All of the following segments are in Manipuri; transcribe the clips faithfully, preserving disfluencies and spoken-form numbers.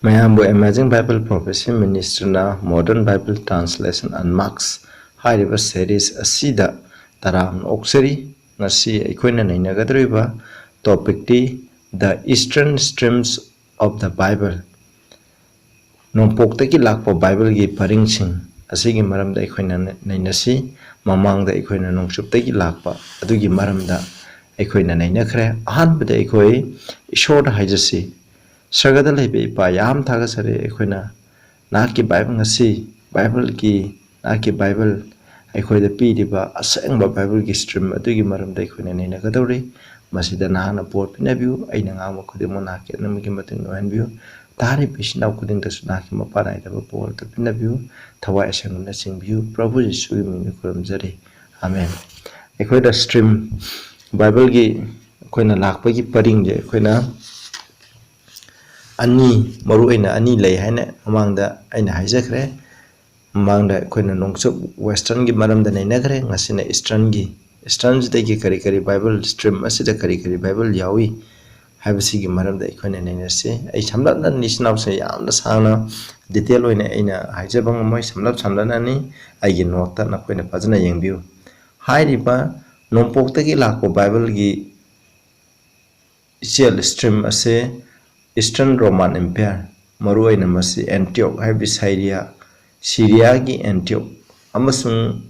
ꯃꯌꯥꯝꯕꯨ Amazing Bible Prophecy Ministryꯅ Modern Bible Translation Unmasked ꯍꯥꯏꯔꯤꯕ series ꯑꯁꯤꯗ ꯇꯔꯥꯝꯅ ꯑꯣꯛꯆꯔꯤ꯫ ꯉꯁꯤ ꯑꯩꯈꯣꯏꯅ ꯅꯩꯅꯒꯗꯧꯔꯤꯕ topicꯇꯤ The Eastern Streams of the Bible, ꯅꯣꯡꯄꯣꯛꯇꯒꯤ ꯂꯥꯛꯄ ꯕꯥꯏꯕꯜꯒꯤ ꯄꯔꯤꯡꯁꯤꯡ ꯑꯁꯤꯒꯤ ꯃꯔꯝꯗ ꯑꯩꯈꯣꯏꯅ ꯅꯩꯅꯁꯤ꯫ ꯃꯃꯥꯡꯗ ꯑꯩꯈꯣꯏꯅ ꯅꯣꯡꯆꯨꯞꯇꯒꯤ ꯂꯥꯛꯄ ꯑꯗꯨꯒꯤ ꯃꯔꯝꯗ ꯑꯩꯈꯣꯏꯅ ꯅꯩꯅꯈ꯭ꯔꯦ꯫ ꯑꯍꯥꯟꯕꯗ ꯑꯩꯈꯣꯏ ꯏꯁꯣꯔꯗ ꯍꯥꯏꯖꯁꯤ꯫ ꯁꯔꯒꯗ ꯂꯩꯕ ꯏꯄꯥ, ꯌꯥꯝ ꯊꯥꯒꯠꯆꯔꯤ꯫ ꯑꯩꯈꯣꯏꯅ ꯅꯍꯥꯛꯀꯤ ꯕꯥꯏꯕꯜ, ꯉꯁꯤ ꯕꯥꯏꯕꯜꯒꯤ, ꯅꯍꯥꯛꯀꯤ ꯕꯥꯏꯕꯜ ꯑꯩꯈꯣꯏꯗ ꯄꯤꯔꯤꯕ ꯑꯁꯦꯡꯕ ꯕꯥꯏꯕꯜꯒꯤ stream ꯑꯗꯨꯒꯤ ꯃꯔꯝꯗ ꯑꯩꯈꯣꯏꯅ ꯅꯩꯅꯒꯗꯧꯔꯤ꯫ ꯃꯁꯤꯗ ꯅꯍꯥꯛꯅ ꯕꯣꯔ ꯄꯤꯅꯕꯤꯌꯨ꯫ ꯑꯩꯅ ꯉꯥꯡꯕ ꯈꯨꯗꯤꯡꯃꯛ ꯅꯍꯥꯛꯀꯤ ꯑꯅꯤꯡꯕꯒꯤ ꯃꯇꯨꯡ ꯏꯟꯅ ꯑꯣꯏꯍꯟꯕꯤꯌꯨ꯫ ꯇꯥꯔꯤꯕ ꯏꯆꯤꯟ ꯏꯅꯥꯎ ꯈꯨꯗꯤꯡꯗꯁꯨ ꯅꯍꯥꯛꯀꯤ ꯃꯄꯥ ꯅꯥꯏꯗꯕ ꯕꯣꯔ ꯑꯗꯨ ꯄꯤꯅꯕꯤꯌꯨ꯫ ꯊꯋꯥꯏ ꯑꯁꯦꯡꯕꯅ ꯆꯤꯡꯕꯤꯌꯨ꯫ ꯄ꯭ꯔꯚꯨ ꯌꯤꯁꯨꯒꯤ ꯃꯤꯡꯗ ꯈꯨꯔꯨꯝꯖꯔꯤ꯫ ꯑꯥꯃꯦꯟ꯫ ꯑꯩꯈꯣꯏꯅ stream, ꯕꯥꯏꯕꯜꯒꯤ ꯑꯩꯈꯣꯏꯅ ꯂꯥꯛꯄꯒꯤ ꯄꯔꯤꯡꯁꯦ ꯑꯩꯈꯣꯏꯅ ꯑꯅꯤ, ꯃꯔꯨ ꯑꯣꯏꯅ ꯑꯅꯤ ꯂꯩ ꯍꯥꯏꯅ ꯃꯃꯥꯡꯗ ꯑꯩꯅ ꯍꯥꯏꯖꯈ꯭ꯔꯦ꯫ ꯃꯃꯥꯡꯗ ꯑꯩꯈꯣꯏꯅ ꯅꯣꯡꯆꯨꯞ, westernꯒꯤ ꯃꯔꯝꯗ ꯅꯩꯅꯈ꯭ꯔꯦ꯫ ꯉꯁꯤꯅ easternꯒꯤ, easternꯁꯤꯗꯒꯤ ꯀꯔꯤ ꯀꯔꯤ ꯕꯥꯏꯕꯜ stream ꯑꯁꯤꯗ ꯀꯔꯤ ꯀꯔꯤ ꯕꯥꯏꯕꯜ ꯌꯥꯎꯏ ꯍꯥꯏꯕꯁꯤꯒꯤ ꯃꯔꯝꯗ ꯑꯩꯈꯣꯏꯅ ꯅꯩꯅꯁꯤ꯫ ꯑꯩ ꯁꯝꯂꯞꯅ, ꯏꯆꯤꯟ ꯏꯅꯥꯎꯁꯦ ꯌꯥꯝꯅ ꯁꯥꯡꯅ detail ꯑꯣꯏꯅ ꯑꯩꯅ ꯍꯥꯏꯖꯕ ꯉꯝꯃꯣꯏ, ꯁꯝꯂꯞ ꯁꯝꯂꯞꯅꯅꯤ ꯑꯩꯒꯤ noteꯇ ꯅꯈꯣꯏꯅ ꯐꯖꯅ ꯌꯦꯡꯕꯤꯌꯨ꯫ ꯍꯥꯏꯔꯤꯕ ꯅꯣꯡꯄꯣꯛꯇꯒꯤ ꯂꯥꯛꯄ ꯕꯥꯏꯕꯜꯒꯤ ꯏꯆꯦꯜ stream ꯑꯁꯤ Eastern Roman Empire, ꯃꯔꯨꯑꯣꯏꯅ ꯃꯁꯤ Antioch ꯍꯥꯏꯕꯗꯤ Syria, ꯁꯤꯔꯤꯌꯥꯒꯤ Antioch ꯑꯃꯁꯨꯡ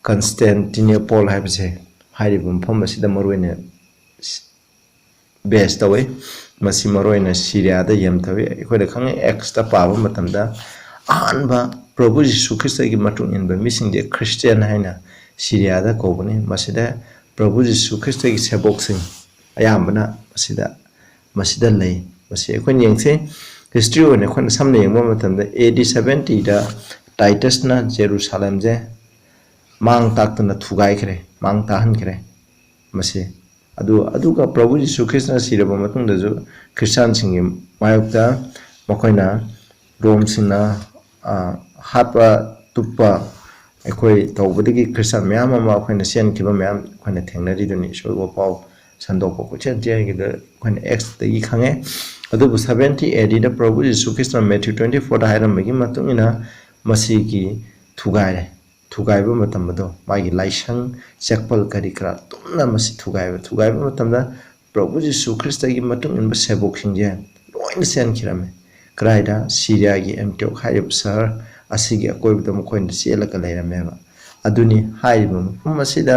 Constantinople ꯍꯥꯏꯕꯁꯦ, ꯍꯥꯏꯔꯤꯕ ꯃꯐꯝ ꯑꯁꯤꯗ ꯃꯔꯨꯑꯣꯏꯅ base ꯇꯧꯏ꯫ ꯃꯁꯤ ꯃꯔꯨꯑꯣꯏꯅ ꯁꯤꯔꯤꯌꯥꯗ ꯌꯦꯝꯊꯧꯏ꯫ ꯑꯩꯈꯣꯏꯅ ꯈꯪꯉꯤ, Actsꯇ ꯄꯥꯕ ꯃꯇꯝꯗ ꯑꯍꯥꯟꯕ ꯄ꯭ꯔꯚꯨ ꯖꯤꯁꯨ ꯈ꯭ꯔꯤꯁꯇꯒꯤ ꯃꯇꯨꯡ ꯏꯟꯕ ꯃꯤꯁꯤꯡꯁꯦ Christian ꯍꯥꯏꯅ ꯁꯤꯔꯤꯌꯥꯗ ꯀꯧꯕꯅꯤ꯫ ꯃꯁꯤꯗ ꯄ꯭ꯔꯚꯨ ꯖꯤꯁꯨ ꯈ꯭ꯔꯤꯁꯇꯒꯤ ꯁꯦꯕꯣꯛꯁꯤꯡ ꯑꯌꯥꯝꯕꯅ ꯃꯁꯤꯗ, ꯃꯁꯤꯗ ꯂꯩ꯫ ꯃꯁꯤ ꯑꯩꯈꯣꯏꯅ ꯌꯦꯡꯁꯤ꯫ History ꯑꯣꯏꯅ ꯑꯩꯈꯣꯏꯅ ꯁꯝꯅ ꯌꯦꯡꯕ ꯃꯇꯝꯗ, AD seventyꯗ ꯇꯥꯏꯇꯁꯅ ꯖꯦꯔꯨꯁꯥꯂꯦꯝꯁꯦ ꯃꯥꯡ ꯇꯥꯛꯇꯨꯅ ꯊꯨꯒꯥꯏꯈ꯭ꯔꯦ, ꯃꯥꯡ ꯇꯥꯛꯍꯟꯈ꯭ꯔꯦ꯫ ꯃꯁꯤ ꯑꯗꯨ, ꯑꯗꯨꯒ ꯄ꯭ꯔꯚꯨ ꯖꯤꯁꯨ ꯈ꯭ꯔꯤꯁꯇꯅ ꯁꯤꯔꯕ ꯃꯇꯨꯡꯗꯁꯨ ꯈ꯭ꯔꯤꯁꯇꯥꯟꯁꯤꯡꯒꯤ ꯃꯥꯌꯣꯛꯇ ꯃꯈꯣꯏꯅ ꯔꯣꯝꯁꯤꯡꯅ, ꯑ, ꯍꯥꯠꯄ ꯇꯨꯞꯄ ꯑꯩꯈꯣꯏ ꯇꯧꯕꯗꯒꯤ ꯈ꯭ꯔꯤꯁꯇꯥꯟ ꯃꯌꯥꯝ ꯑꯃ ꯑꯩꯈꯣꯏꯅ ꯆꯦꯟꯈꯤꯕ ꯃꯌꯥꯝ ꯑꯩꯈꯣꯏꯅ ꯊꯦꯡꯅꯔꯤꯗꯨꯅꯤ꯫ ꯏꯁꯣꯔꯒꯤ ꯄꯥꯎ ꯁꯟꯗꯣꯛꯄ ꯀꯣꯏꯆꯦꯟ ꯆꯦꯟꯈꯤꯗ ꯑꯩꯈꯣꯏꯅ Actsꯇꯒꯤ ꯈꯪꯉꯦ꯫ ꯑꯗꯨꯕꯨ seventy A Dꯗ ꯄ꯭ꯔꯚꯨ Jesus ꯈ꯭ꯔꯤꯁꯇꯅ Matthew twenty fourꯗ ꯍꯥꯏꯔꯝꯕꯒꯤ ꯃꯇꯨꯡ ꯏꯟꯅ ꯃꯁꯤꯒꯤ ꯊꯨꯒꯥꯏꯔꯦ꯫ ꯊꯨꯒꯥꯏꯕ ꯃꯇꯝ ꯑꯗꯣ ꯃꯥꯒꯤ ꯂꯥꯏꯁꯪ, ꯆꯦꯄꯜ ꯀꯔꯤ ꯀꯔꯥ ꯇꯨꯝꯅ ꯃꯁꯤ ꯊꯨꯒꯥꯏꯕ꯫ ꯊꯨꯒꯥꯏꯕ ꯃꯇꯝꯗ ꯄ꯭ꯔꯚꯨ ꯖꯤꯁꯨ ꯈ꯭ꯔꯤꯁꯇꯒꯤ ꯃꯇꯨꯡ ꯏꯟꯕ ꯁꯦꯕꯣꯛꯁꯤꯡꯁꯦ ꯂꯣꯏꯅ ꯆꯦꯟꯈꯤꯔꯝꯃꯦ꯫ ꯀꯗꯥꯏꯗ? ꯁꯤꯔꯤꯌꯥꯒꯤ ꯑꯦꯟꯇꯤꯌꯣꯛ ꯍꯥꯏꯔꯤꯕ ꯁꯍꯔ ꯑꯁꯤꯒꯤ ꯑꯀꯣꯏꯕꯗ ꯃꯈꯣꯏꯅ ꯆꯦꯜꯂꯒ ꯂꯩꯔꯝꯃꯦꯕ꯫ ꯑꯗꯨꯅꯤ ꯍꯥꯏꯔꯤꯕ ꯃꯐꯝ ꯑꯁꯤꯗ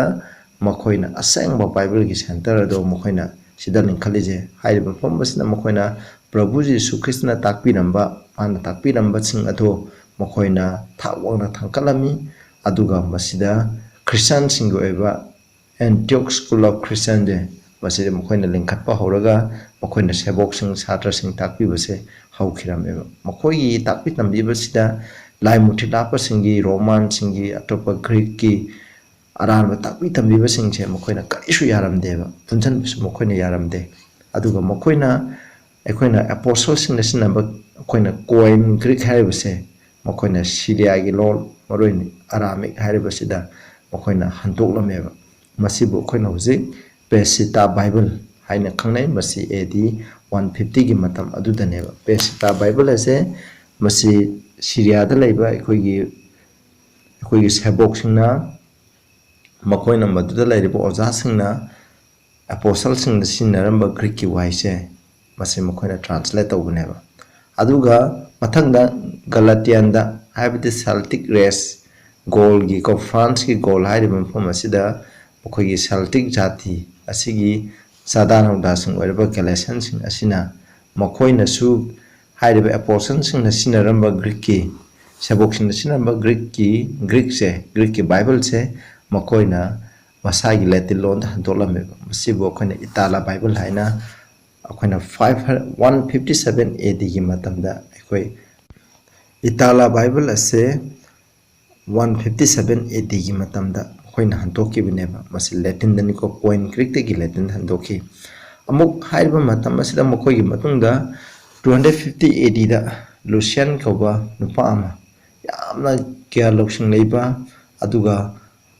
ꯃꯈꯣꯏꯅ ꯑꯁꯦꯡꯕ ꯕꯥꯏꯕꯜꯒꯤ ꯁꯦꯟꯇꯔ ꯑꯗꯣ ꯃꯈꯣꯏꯅ ꯁꯤꯗ ꯂꯤꯡꯈꯠꯂꯤꯁꯦ꯫ ꯍꯥꯏꯔꯤꯕ ꯃꯐꯝ ꯑꯁꯤꯗ ꯃꯈꯣꯏꯅ ꯄ꯭ꯔꯚꯨ ꯖꯤꯁꯨ ꯈ꯭ꯔꯤꯁꯇꯅ ꯇꯥꯛꯄꯤꯔꯝꯕ, ꯃꯥꯅ ꯇꯥꯛꯄꯤꯔꯝꯕꯁꯤꯡ ꯑꯗꯣ ꯃꯈꯣꯏꯅ ꯊꯥꯛ ꯋꯥꯡꯅ ꯊꯥꯡꯒꯠꯂꯝꯃꯤ꯫ ꯑꯗꯨꯒ ꯃꯁꯤꯗ ꯈ꯭ꯔꯤꯁꯇꯤꯌꯥꯟꯁꯤꯡꯒꯤ ꯑꯣꯏꯕ ꯑꯦꯟꯇꯤꯌꯣꯛ ꯁ꯭ꯀꯨꯜ ꯑꯣꯐ ꯈ꯭ꯔꯤꯁꯇꯤꯌꯥꯟꯗꯤ ꯃꯁꯤꯗ ꯃꯈꯣꯏꯅ ꯂꯤꯡꯈꯠꯄ ꯍꯧꯔꯒ ꯃꯈꯣꯏꯅ ꯁꯦꯕꯣꯛꯁꯤꯡ, ꯁꯥꯇ꯭ꯔꯁꯤꯡ ꯇꯥꯛꯄꯤꯕꯁꯦ ꯍꯧꯈꯤꯔꯝꯃꯦꯕ꯫ ꯃꯈꯣꯏꯒꯤ ꯇꯥꯛꯄꯤ ꯇꯝꯕꯤꯕꯁꯤꯗ ꯂꯥꯏꯃꯨ ꯊꯤꯂꯥꯛꯄꯁꯤꯡꯒꯤ, ꯔꯣꯃꯥꯟꯁꯤꯡꯒꯤ, ꯑꯇꯣꯞꯄ ꯒ꯭ꯔꯤꯛꯀꯤ ꯑꯔꯥꯟꯕ ꯇꯥꯛꯄꯤ ꯇꯝꯕꯤꯕꯁꯤꯡꯁꯦ ꯃꯈꯣꯏꯅ ꯀꯔꯤꯁꯨ ꯌꯥꯔꯝꯗꯦꯕ, ꯄꯨꯟꯁꯤꯟꯕꯁꯨ ꯃꯈꯣꯏꯅ ꯌꯥꯔꯝꯗꯦ꯫ ꯑꯗꯨꯒ ꯃꯈꯣꯏꯅ, ꯑꯩꯈꯣꯏꯅ ꯑꯦꯄꯣꯁꯜꯁꯤꯡꯅ ꯁꯤꯖꯤꯟꯅꯕ, ꯑꯩꯈꯣꯏꯅ ꯀꯣꯏꯟ ꯒ꯭ꯔꯤꯛ ꯍꯥꯏꯔꯤꯕꯁꯦ ꯃꯈꯣꯏꯅ ꯁꯤꯔꯤꯌꯥꯒꯤ ꯂꯣꯟ, ꯃꯔꯨꯑꯣꯏꯅ ꯑꯔꯥꯃꯤꯛ ꯍꯥꯏꯔꯤꯕꯁꯤꯗ ꯃꯈꯣꯏꯅ ꯍꯟꯗꯣꯛꯂꯝꯃꯦꯕ꯫ ꯃꯁꯤꯕꯨ ꯑꯩꯈꯣꯏꯅ ꯍꯧꯖꯤꯛ ꯄꯦꯁꯤꯇꯥ ꯕꯥꯏꯕꯜ ꯍꯥꯏꯅ ꯈꯪꯅꯩ꯫ ꯃꯁꯤ A D one fiftyꯒꯤ ꯃꯇꯝ ꯑꯗꯨꯗꯅꯦꯕ꯫ ꯄꯦꯁꯤꯇꯥ ꯕꯥꯏꯕꯜ ꯑꯁꯦ ꯃꯁꯤ ꯁꯤꯔꯤꯌꯥꯗ ꯂꯩꯕ ꯑꯩꯈꯣꯏꯒꯤ, ꯑꯩꯈꯣꯏꯒꯤ ꯁꯦꯕꯣꯛꯁꯤꯡꯅ, ꯃꯈꯣꯏꯅ ꯃꯗꯨꯗ ꯂꯩꯔꯤꯕ ꯑꯣꯖꯥꯁꯤꯡꯅ ꯑꯦꯄꯣꯁꯜꯁꯤꯡꯗ ꯁꯤꯖꯤꯟꯅꯔꯝꯕ ꯒ꯭ꯔꯤꯛꯀꯤ ꯋꯥꯍꯩꯁꯦ ꯃꯁꯤ ꯃꯈꯣꯏꯅ ꯇ꯭ꯔꯥꯟꯁꯂꯦꯠ ꯇꯧꯕꯅꯦꯕ꯫ ꯑꯗꯨꯒ ꯃꯊꯪꯗ ꯒꯂꯥꯇꯤꯌꯥꯟꯗ, ꯍꯥꯏꯕꯗꯤ ꯁꯦꯜꯇꯤꯛ ꯔꯦꯁ, ꯒꯣꯜꯒꯤ ꯀꯣ, ꯐ꯭ꯔꯥꯟꯁꯀꯤ ꯒꯣꯜ ꯍꯥꯏꯔꯤꯕ ꯃꯐꯝ ꯑꯁꯤꯗ ꯃꯈꯣꯏꯒꯤ ꯁꯦꯜꯇꯤꯛ ꯖꯥꯇꯤ ꯑꯁꯤꯒꯤ ꯆꯥꯗꯥ ꯅꯧꯗꯥꯁꯤꯡ ꯑꯣꯏꯔꯤꯕ ꯒꯦꯂꯦꯁꯤꯌꯟꯁꯤꯡ ꯑꯁꯤꯅ ꯃꯈꯣꯏꯅꯁꯨ ꯍꯥꯏꯔꯤꯕ ꯑꯦꯄꯣꯁꯜꯁꯤꯡꯅ ꯁꯤꯖꯤꯟꯅꯔꯝꯕ ꯒ꯭ꯔꯤꯛꯀꯤ, ꯁꯦꯕꯣꯛꯁꯤꯡꯅ ꯁꯤꯖꯤꯟꯅꯔꯝꯕ ꯒ꯭ꯔꯤꯛꯀꯤ, ꯒ꯭ꯔꯤꯛꯁꯦ, ꯒ꯭ꯔꯤꯛꯀꯤ ꯕꯥꯏꯕꯜꯁꯦ ꯃꯈꯣꯏꯅ ꯃꯁꯥꯒꯤ ꯂꯦꯇꯤꯟ ꯂꯣꯟꯗ ꯍꯟꯗꯣꯛꯂꯝꯃꯦꯕ꯫ ꯃꯁꯤꯕꯨ ꯑꯩꯈꯣꯏꯅ ꯏꯇꯥꯂꯥ ꯕꯥꯏꯕꯜ ꯍꯥꯏꯅ, ꯑꯩꯈꯣꯏꯅ five, one fifty seven A Dꯒꯤ ꯃꯇꯝꯗ ꯑꯩꯈꯣꯏ ꯏꯇꯥꯂꯥ ꯕꯥꯏꯕꯜ ꯑꯁꯦ one fifty seven A Dꯒꯤ ꯃꯇꯝꯗ ꯃꯈꯣꯏꯅ ꯍꯟꯗꯣꯛꯈꯤꯕꯅꯦꯕ꯫ ꯃꯁꯤ ꯂꯦꯇꯤꯟꯗꯅꯤꯀꯣ, ꯀꯣꯏꯟ ꯒ꯭ꯔꯤꯛꯇꯒꯤ ꯂꯦꯇꯤꯟꯗ ꯍꯟꯗꯣꯛꯈꯤ꯫ ꯑꯃꯨꯛ ꯍꯥꯏꯔꯤꯕ ꯃꯇꯝ ꯑꯁꯤꯗ ꯃꯈꯣꯏꯒꯤ ꯃꯇꯨꯡꯗ two hundred fifty A Dꯗ ꯂꯨꯁꯤꯌꯟ ꯀꯧꯕ ꯅꯨꯄꯥ ꯑꯃ, ꯌꯥꯝꯅ ꯒ꯭ꯌꯥꯟ ꯂꯧꯁꯤꯡ ꯂꯩꯕ, ꯑꯗꯨꯒ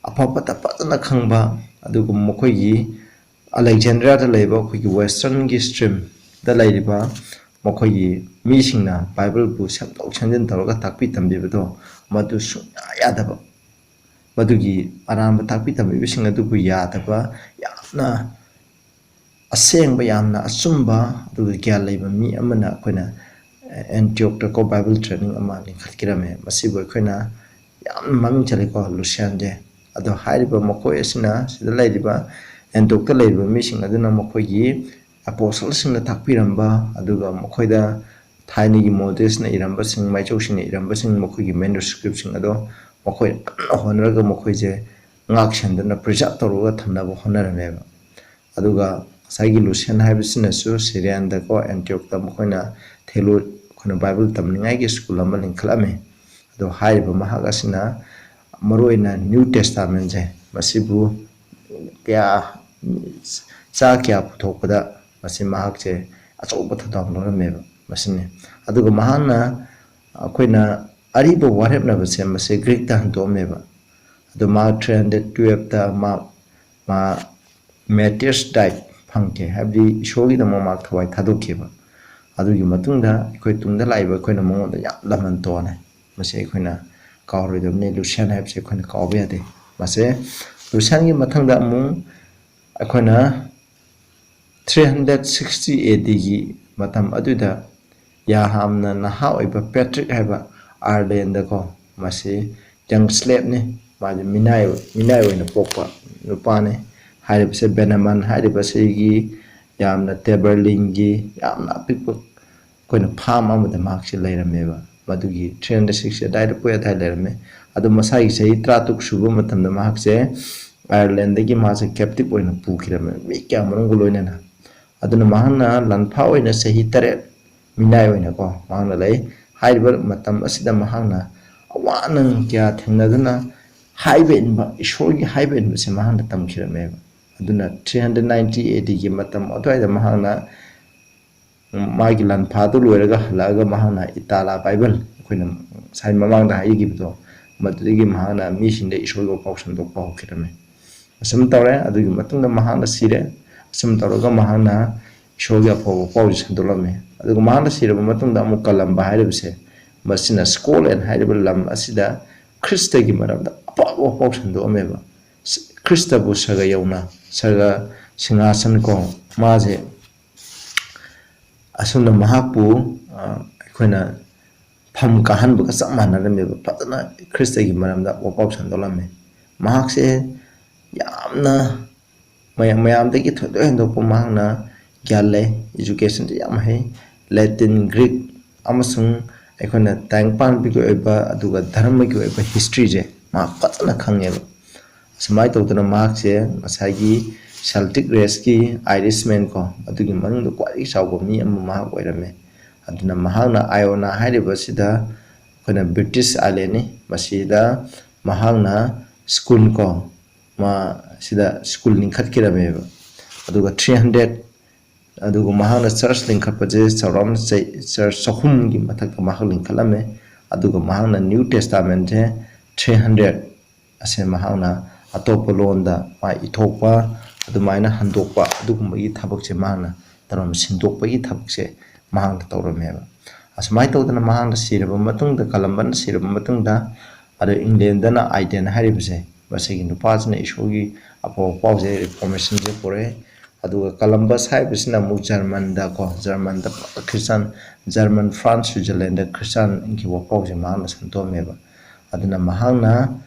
ꯑꯐ ꯐꯠꯇ ꯐꯖꯅ ꯈꯪꯕ, ꯑꯗꯨꯒ ꯃꯈꯣꯏꯒꯤ ꯑꯂꯦꯛꯖꯦꯟꯗ꯭ꯔꯤꯌꯥꯗ ꯂꯩꯕ ꯑꯩꯈꯣꯏꯒꯤ ꯋꯦꯁꯇꯔꯟꯒꯤ ꯁ꯭ꯇ꯭ꯔꯤꯝ, ꯂꯩꯔꯤꯕ ꯃꯈꯣꯏꯒꯤ ꯃꯤꯁꯤꯡꯅ ꯕꯥꯏꯕꯜꯕꯨ ꯁꯦꯝꯗꯣꯛ ꯁꯦꯝꯖꯤꯟ ꯇꯧꯔꯒ ꯇꯥꯛꯄꯤ ꯇꯝꯕꯤꯕꯗꯣ ꯃꯗꯨ ꯁꯨꯡꯌꯥ ꯌꯥꯗꯕ, ꯃꯗꯨꯒꯤ ꯑꯔꯥꯟꯕ ꯇꯥꯛꯄꯤ ꯇꯝꯕꯤꯕꯁꯤꯡ ꯑꯗꯨꯕꯨ ꯌꯥꯗꯕ, ꯌꯥꯝꯅ ꯑꯁꯦꯡꯕ, ꯌꯥꯝꯅ ꯑꯆꯨꯝꯕ, ꯑꯗꯨꯒ ꯒ꯭ꯌꯥꯟ ꯂꯩꯕ ꯃꯤ ꯑꯃꯅ ꯑꯩꯈꯣꯏꯅ ꯑꯦꯟꯇꯤꯌꯣꯛꯇꯀꯣ ꯕꯥꯏꯕꯜ ꯇ꯭ꯔꯦꯅꯤꯡ ꯑꯃ ꯂꯤꯡꯈꯠꯈꯤꯔꯝꯃꯦ꯫ ꯃꯁꯤꯕꯨ ꯑꯩꯈꯣꯏꯅ ꯌꯥꯝꯅ ꯃꯃꯤꯡ ꯆꯠꯂꯦꯀꯣ, ꯂꯨꯁꯤꯌꯥꯟꯁꯦ꯫ ꯑꯗꯣ ꯍꯥꯏꯔꯤꯕ ꯃꯈꯣꯏ ꯑꯁꯤꯅ, ꯁꯤꯗ ꯂꯩꯔꯤꯕ ꯑꯦꯟꯇꯤꯌꯣꯛꯇ ꯂꯩꯔꯤꯕ ꯃꯤꯁꯤꯡ ꯑꯗꯨꯅ ꯃꯈꯣꯏꯒꯤ ꯑꯦꯄꯣꯁꯜꯁꯤꯡꯅ ꯇꯥꯛꯄꯤꯔꯝꯕ, ꯑꯗꯨꯒ ꯃꯈꯣꯏꯗ ꯊꯥꯏꯅꯒꯤ ꯃꯣꯖꯦꯁꯅ ꯏꯔꯝꯕꯁꯤꯡ, ꯃꯥꯏꯆꯧꯁꯤꯡꯅ ꯏꯔꯝꯕꯁꯤꯡ, ꯃꯈꯣꯏꯒꯤ ꯃꯦꯅꯨꯁꯀ꯭ꯔꯤꯞꯁꯤꯡ ꯑꯗꯣ ꯃꯈꯣꯏ ꯀꯟꯅ ꯍꯣꯠꯅꯔꯒ ꯃꯈꯣꯏꯁꯦ ꯉꯥꯛ ꯁꯦꯟꯗꯨꯅ ꯄ꯭ꯔꯤꯖꯥꯕ ꯇꯧꯔꯒ ꯊꯝꯅꯕ ꯍꯣꯠꯅꯔꯝꯃꯦꯕ꯫ ꯑꯗꯨꯒ ꯉꯁꯥꯏꯒꯤ ꯂꯨꯁꯤꯌꯟ ꯍꯥꯏꯕꯁꯤꯅꯁꯨ ꯁꯤꯔꯤꯌꯥꯟꯗꯀꯣ, ꯑꯦꯟꯇꯤꯌꯣꯛꯇ ꯃꯈꯣꯏꯅ ꯊꯦꯂꯣ-, ꯑꯩꯈꯣꯏꯅ ꯕꯥꯏꯕꯜ ꯇꯝꯅꯤꯡꯉꯥꯏꯒꯤ ꯁ꯭ꯀꯨꯜ ꯑꯃ ꯂꯤꯡꯈꯠꯂꯝꯃꯤ꯫ ꯑꯗꯣ ꯍꯥꯏꯔꯤꯕ ꯃꯍꯥꯛ ꯑꯁꯤꯅ ꯃꯔꯨꯑꯣꯏꯅ ꯅ꯭ꯌꯨ ꯇꯦꯁꯇꯥꯃꯦꯟꯁꯦ, ꯃꯁꯤꯕꯨ ꯀꯌꯥ, ꯆꯥ ꯀꯌꯥ ꯄꯨꯊꯣꯛꯄꯗ ꯃꯁꯤ ꯃꯍꯥꯛꯁꯦ ꯑꯆꯧꯕ ꯊꯧꯗꯥꯡ ꯂꯧꯔꯝꯃꯦꯕ꯫ ꯃꯁꯤꯅꯤ꯫ ꯑꯗꯨꯒ ꯃꯍꯥꯛꯅ ꯑꯩꯈꯣꯏꯅ ꯑꯔꯤꯕ ꯋꯥꯔꯦꯞꯅꯕꯁꯦ ꯃꯁꯤ ꯒ꯭ꯔꯤꯛꯇ ꯍꯟꯗꯣꯛꯑꯝꯃꯦꯕ꯫ ꯑꯗꯣ ꯃꯍꯥꯛ ꯊ꯭ꯔꯤ ꯍꯟꯗ꯭ꯔꯦꯠ ꯇꯨꯌꯦꯜꯞꯇ ꯃꯥ, ꯃꯥ ꯃꯦꯇꯤꯌꯔꯁ ꯗꯥꯏꯠ ꯐꯪꯈꯤ, ꯍꯥꯏꯕꯗꯤ ꯏꯁꯣꯔꯒꯤꯗꯃꯛ ꯃꯍꯥꯛ ꯊꯋꯥꯏ ꯊꯥꯗꯣꯛꯈꯤꯕ꯫ ꯑꯗꯨꯒꯤ ꯃꯇꯨꯡꯗ ꯑꯩꯈꯣꯏ ꯇꯨꯡꯗ ꯂꯥꯛꯏꯕ ꯑꯩꯈꯣꯏꯅ ꯃꯉꯣꯟꯗ ꯌꯥꯝ ꯂꯃꯟ ꯇꯣꯟꯅꯦ꯫ ꯃꯁꯤ ꯑꯩꯈꯣꯏꯅ ꯀꯥꯎꯔꯣꯏꯗꯕꯅꯤ꯫ ꯂꯨꯁꯤꯌꯟ ꯍꯥꯏꯕꯁꯦ ꯑꯩꯈꯣꯏꯅ ꯀꯥꯎꯕ ꯌꯥꯗꯦ꯫ ꯃꯁꯦ ꯂꯨꯁꯤꯌꯟꯒꯤ ꯃꯊꯪꯗ ꯑꯃꯨꯛ ꯑꯩꯈꯣꯏꯅ ꯊ꯭ꯔꯤ ꯍꯟꯗ꯭ꯔꯦꯠ ꯁꯤꯛꯁꯇꯤ ꯑꯦ ꯗꯤꯒꯤ ꯃꯇꯝ ꯑꯗꯨꯗ ꯌꯥꯝꯅ ꯅꯍꯥ ꯑꯣꯏꯕ ꯄꯦꯇ꯭ꯔꯤꯛ ꯍꯥꯏꯕ ꯑꯥꯔꯂꯦꯟꯗꯀꯣ, ꯃꯁꯤ ꯌꯪ ꯁ꯭ꯂꯦꯞꯅꯤ, ꯃꯥꯁꯦ ꯃꯤꯅꯥꯏ, ꯃꯤꯅꯥꯏ ꯑꯣꯏꯅ ꯄꯣꯛꯄ ꯅꯨꯄꯥꯅꯤ꯫ ꯍꯥꯏꯔꯤꯕꯁꯦ ꯕꯦꯅꯥꯃꯟ ꯍꯥꯏꯔꯤꯕꯁꯤꯒꯤ ꯌꯥꯝꯅ ꯇꯦꯕꯔꯂꯤꯟꯒꯤ ꯌꯥꯝꯅ ꯑꯄꯤꯛꯄ ꯑꯩꯈꯣꯏꯅ ꯐꯥꯝ ꯑꯃꯗ ꯃꯍꯥꯛꯁꯦ ꯂꯩꯔꯝꯃꯦꯕ꯫ ꯃꯗꯨꯒꯤ ꯊ꯭ꯔꯤ ꯍꯟꯗ꯭ꯔꯦꯠ ꯁꯤꯛꯁꯇꯤ ꯑꯗꯨꯋꯥꯏꯗ ꯄꯣꯛꯑꯦ ꯑꯗꯨꯋꯥꯏꯗ ꯂꯩꯔꯝꯃꯦ꯫ ꯑꯗꯣ ꯃꯁꯥꯒꯤ ꯆꯍꯤ ꯇꯔꯥꯇꯔꯨꯛ ꯁꯨꯕ ꯃꯇꯝꯗ ꯃꯍꯥꯛꯁꯦ ꯑꯥꯌꯔꯂꯦꯟꯗꯒꯤ ꯃꯍꯥꯛꯁꯦ ꯀꯦꯞꯇꯤꯞ ꯑꯣꯏꯅ ꯄꯨꯈꯤꯔꯝꯃꯦ, ꯃꯤ ꯀꯌꯥ ꯃꯔꯨꯝꯒ ꯂꯣꯏꯅꯅ꯫ ꯑꯗꯨꯅ ꯃꯍꯥꯛꯅ ꯂꯥꯟꯐꯥ ꯑꯣꯏꯅ ꯆꯍꯤ ꯇꯔꯦꯠ ꯃꯤꯅꯥꯏ ꯑꯣꯏꯅꯀꯣ ꯃꯍꯥꯛꯅ ꯂꯩ꯫ ꯍꯥꯏꯔꯤꯕ ꯃꯇꯝ ꯑꯁꯤꯗ ꯃꯍꯥꯛꯅ ꯑꯋꯥ ꯑꯅꯪ ꯀꯌꯥ ꯊꯦꯡꯅꯗꯨꯅ ꯍꯥꯏꯕ ꯏꯟꯕ, ꯏꯁꯣꯔꯒꯤ ꯍꯥꯏꯕ ꯏꯟꯕꯁꯦ ꯃꯍꯥꯛꯅ ꯇꯝꯈꯤꯔꯝꯃꯦꯕ꯫ ꯑꯗꯨꯅ ꯊ꯭ꯔꯤ ꯍꯟꯗ꯭ꯔꯦꯠ ꯅꯥꯏꯟꯇꯤ ꯑꯦ ꯗꯤꯒꯤ ꯃꯇꯝ ꯑꯗꯨꯋꯥꯏꯗ ꯃꯍꯥꯛꯅ ꯃꯥꯒꯤ ꯂꯥꯟꯐꯥꯗꯨ ꯂꯣꯏꯔꯒ ꯍꯜꯂꯛꯑꯒ ꯃꯍꯥꯛꯅ ꯏꯇꯥꯂꯥ ꯕꯥꯏꯕꯜ, ꯑꯩꯈꯣꯏꯅ ꯉꯁꯥꯏ ꯃꯃꯥꯡꯗ ꯍꯥꯏꯈꯤꯕꯗꯣ, ꯃꯗꯨꯗꯒꯤ ꯃꯍꯥꯛꯅ ꯃꯤꯁꯤꯡꯗ ꯏꯁꯣꯔꯒꯤ ꯄꯥꯎ ꯁꯟꯗꯣꯛꯄ ꯍꯧꯈꯤꯔꯝꯃꯤ꯫ ꯑꯁꯨꯝ ꯇꯧꯔꯦ꯫ ꯑꯗꯨꯒꯤ ꯃꯇꯨꯡꯗ ꯃꯍꯥꯛꯅ ꯁꯤꯔꯦ꯫ ꯑꯁꯨꯝ ꯇꯧꯔꯒ ꯃꯍꯥꯛꯅ ꯏꯁꯣꯔꯒꯤ ꯑꯐꯕ ꯄꯥꯎꯁꯦ ꯁꯟꯗꯣꯛꯂꯝꯃꯤ꯫ ꯑꯗꯨꯒ ꯃꯍꯥꯛꯅ ꯁꯤꯔꯕ ꯃꯇꯨꯡꯗ ꯑꯃꯨꯛ ꯀꯂꯝꯕ ꯍꯥꯏꯔꯤꯕꯁꯦ, ꯃꯁꯤꯅ ꯁ꯭ꯀꯣꯠꯂꯦꯟ ꯍꯥꯏꯔꯤꯕ ꯂꯝ ꯑꯁꯤꯗ ꯈ꯭ꯔꯤꯁꯇꯒꯤ ꯃꯔꯝꯗ ꯑꯐꯕ ꯄꯥꯎ ꯁꯟꯗꯣꯛꯑꯝꯃꯦꯕ꯫ ꯈ꯭ꯔꯤꯁꯇꯕꯨ ꯁꯔꯒ ꯌꯧꯅ, ꯁꯔꯒ ꯁꯤꯡꯍꯥꯁꯟ ꯀꯣ, ꯃꯥꯁꯦ ꯑꯁꯨꯝꯅ ꯃꯍꯥꯛꯄꯨ, ꯑ, ꯑꯩꯈꯣꯏꯅ ꯐꯝ ꯀꯥꯍꯟꯕꯒ ꯆꯞ ꯃꯥꯟꯅꯔꯝꯃꯦꯕ꯫ ꯐꯖꯅ ꯈ꯭ꯔꯤꯁꯇꯒꯤ ꯃꯔꯝꯗ ꯋꯥꯄꯥꯎ ꯁꯟꯗꯣꯛꯂꯝꯃꯦ꯫ ꯃꯍꯥꯛꯁꯦ ꯌꯥꯝꯅ ꯃꯌꯥꯝ, ꯃꯌꯥꯝꯗꯒꯤ ꯊꯣꯏꯗꯣꯛ ꯍꯦꯟꯗꯣꯛꯄ ꯃꯍꯥꯛꯅ ꯒ꯭ꯌꯥꯟ ꯂꯩ, educationꯁꯦ ꯌꯥꯝ ꯍꯩ, ꯂꯦꯇꯤꯟ, ꯒ꯭ꯔꯤꯛ ꯑꯃꯁꯨꯡ ꯑꯩꯈꯣꯏꯅ ꯇꯥꯏꯕꯪꯄꯥꯟꯒꯤ ꯑꯣꯏꯕ ꯑꯗꯨꯒ ꯙꯔꯃꯒꯤ ꯑꯣꯏꯕ historyꯁꯦ ꯃꯍꯥꯛ ꯐꯖꯅ ꯈꯪꯉꯦꯕ꯫ ꯁꯨꯃꯥꯏꯅ ꯇꯧꯗꯅ ꯃꯍꯥꯛꯁꯦ ꯉꯁꯥꯏꯒꯤ Celtic raceꯀꯤ Irishman ꯀꯣ, ꯑꯗꯨꯒꯤ ꯃꯅꯨꯡꯗ ꯈ꯭ꯋꯥꯏꯗꯒꯤ ꯆꯥꯎꯕ ꯃꯤ ꯑꯃ ꯃꯍꯥꯛ ꯑꯣꯏꯔꯝꯃꯦ꯫ ꯑꯗꯨꯅ ꯃꯍꯥꯛꯅ Iona ꯍꯥꯏꯔꯤꯕꯁꯤꯗ ꯑꯩꯈꯣꯏꯅ British islandꯅꯤ, ꯃꯁꯤꯗ ꯃꯍꯥꯛꯅ school ꯀꯣ, ꯃꯥ ꯁꯤꯗ school ꯂꯤꯡꯈꯠꯈꯤꯔꯝꯃꯦꯕ꯫ ꯑꯗꯨꯒ three hundred, ꯑꯗꯨꯒ ꯃꯍꯥꯛꯅ church ꯂꯤꯡꯈꯠꯄꯁꯦ ꯆꯥꯎꯔꯥꯛꯅ ꯆꯩ-, church ꯆꯍꯨꯝꯒꯤ ꯃꯊꯛꯇ ꯃꯍꯥꯛ ꯂꯤꯡꯈꯠꯂꯝꯃꯦ꯫ ꯑꯗꯨꯒ ꯃꯍꯥꯛꯅ New Testamentꯁꯦ three hundred ꯑꯁꯦ ꯃꯍꯥꯛꯅ ꯑꯇꯣꯞꯄ ꯂꯣꯟꯗ ꯃꯥ ꯏꯊꯣꯛꯄ, ꯑꯗꯨꯃꯥꯏꯅ ꯍꯟꯗꯣꯛꯄ, ꯑꯗꯨꯒꯨꯝꯕꯒꯤ ꯊꯕꯛꯁꯦ ꯃꯍꯥꯛꯅ ꯇꯧꯔꯝꯃꯤ, ꯁꯤꯟꯗꯣꯛꯄꯒꯤ ꯊꯕꯛꯁꯦ ꯃꯍꯥꯛꯅ ꯇꯧꯔꯝꯃꯦꯕ꯫ ꯑꯁꯨꯃꯥꯏꯅ ꯇꯧꯗꯅ ꯃꯍꯥꯛꯅ ꯁꯤꯔꯕ ꯃꯇꯨꯡꯗ, ꯀꯂꯝꯕꯅ ꯁꯤꯔꯕ ꯃꯇꯨꯡꯗ, ꯑꯗꯣ ꯏꯪꯂꯦꯟꯗꯅ ꯑꯥꯏꯗꯦꯟ ꯍꯥꯏꯔꯤꯕꯁꯦ, ꯃꯁꯤꯒꯤ ꯅꯨꯄꯥꯁꯤꯅ ꯏꯁꯣꯔꯒꯤ ꯑꯐꯕ ꯄꯥꯎꯁꯦ, ꯔꯤꯐꯣꯔꯃꯦꯁꯟꯁꯦ ꯄꯨꯔꯛꯑꯦ꯫ ꯑꯗꯨꯒ ꯀꯂꯝꯕꯁ ꯍꯥꯏꯕꯁꯤꯅ ꯑꯃꯨꯛ ꯖꯔꯃꯟꯗꯀꯣ, ꯖꯔꯃꯟꯗ ꯈ꯭ꯔꯤꯁꯇꯥꯟ, ꯖꯔꯃꯟ, ꯐ꯭ꯔꯥꯟꯁ, ꯁ꯭ꯋꯤꯖꯔꯂꯦꯟꯗ ꯈ꯭ꯔꯤꯁꯇꯥꯟꯒꯤ ꯋꯥꯄꯥꯎꯁꯦ ꯃꯍꯥꯛꯅ ꯁꯟꯗꯣꯛꯑꯝꯃꯦꯕ꯫ ꯑꯗꯨꯅ ꯃꯍꯥꯛꯅ,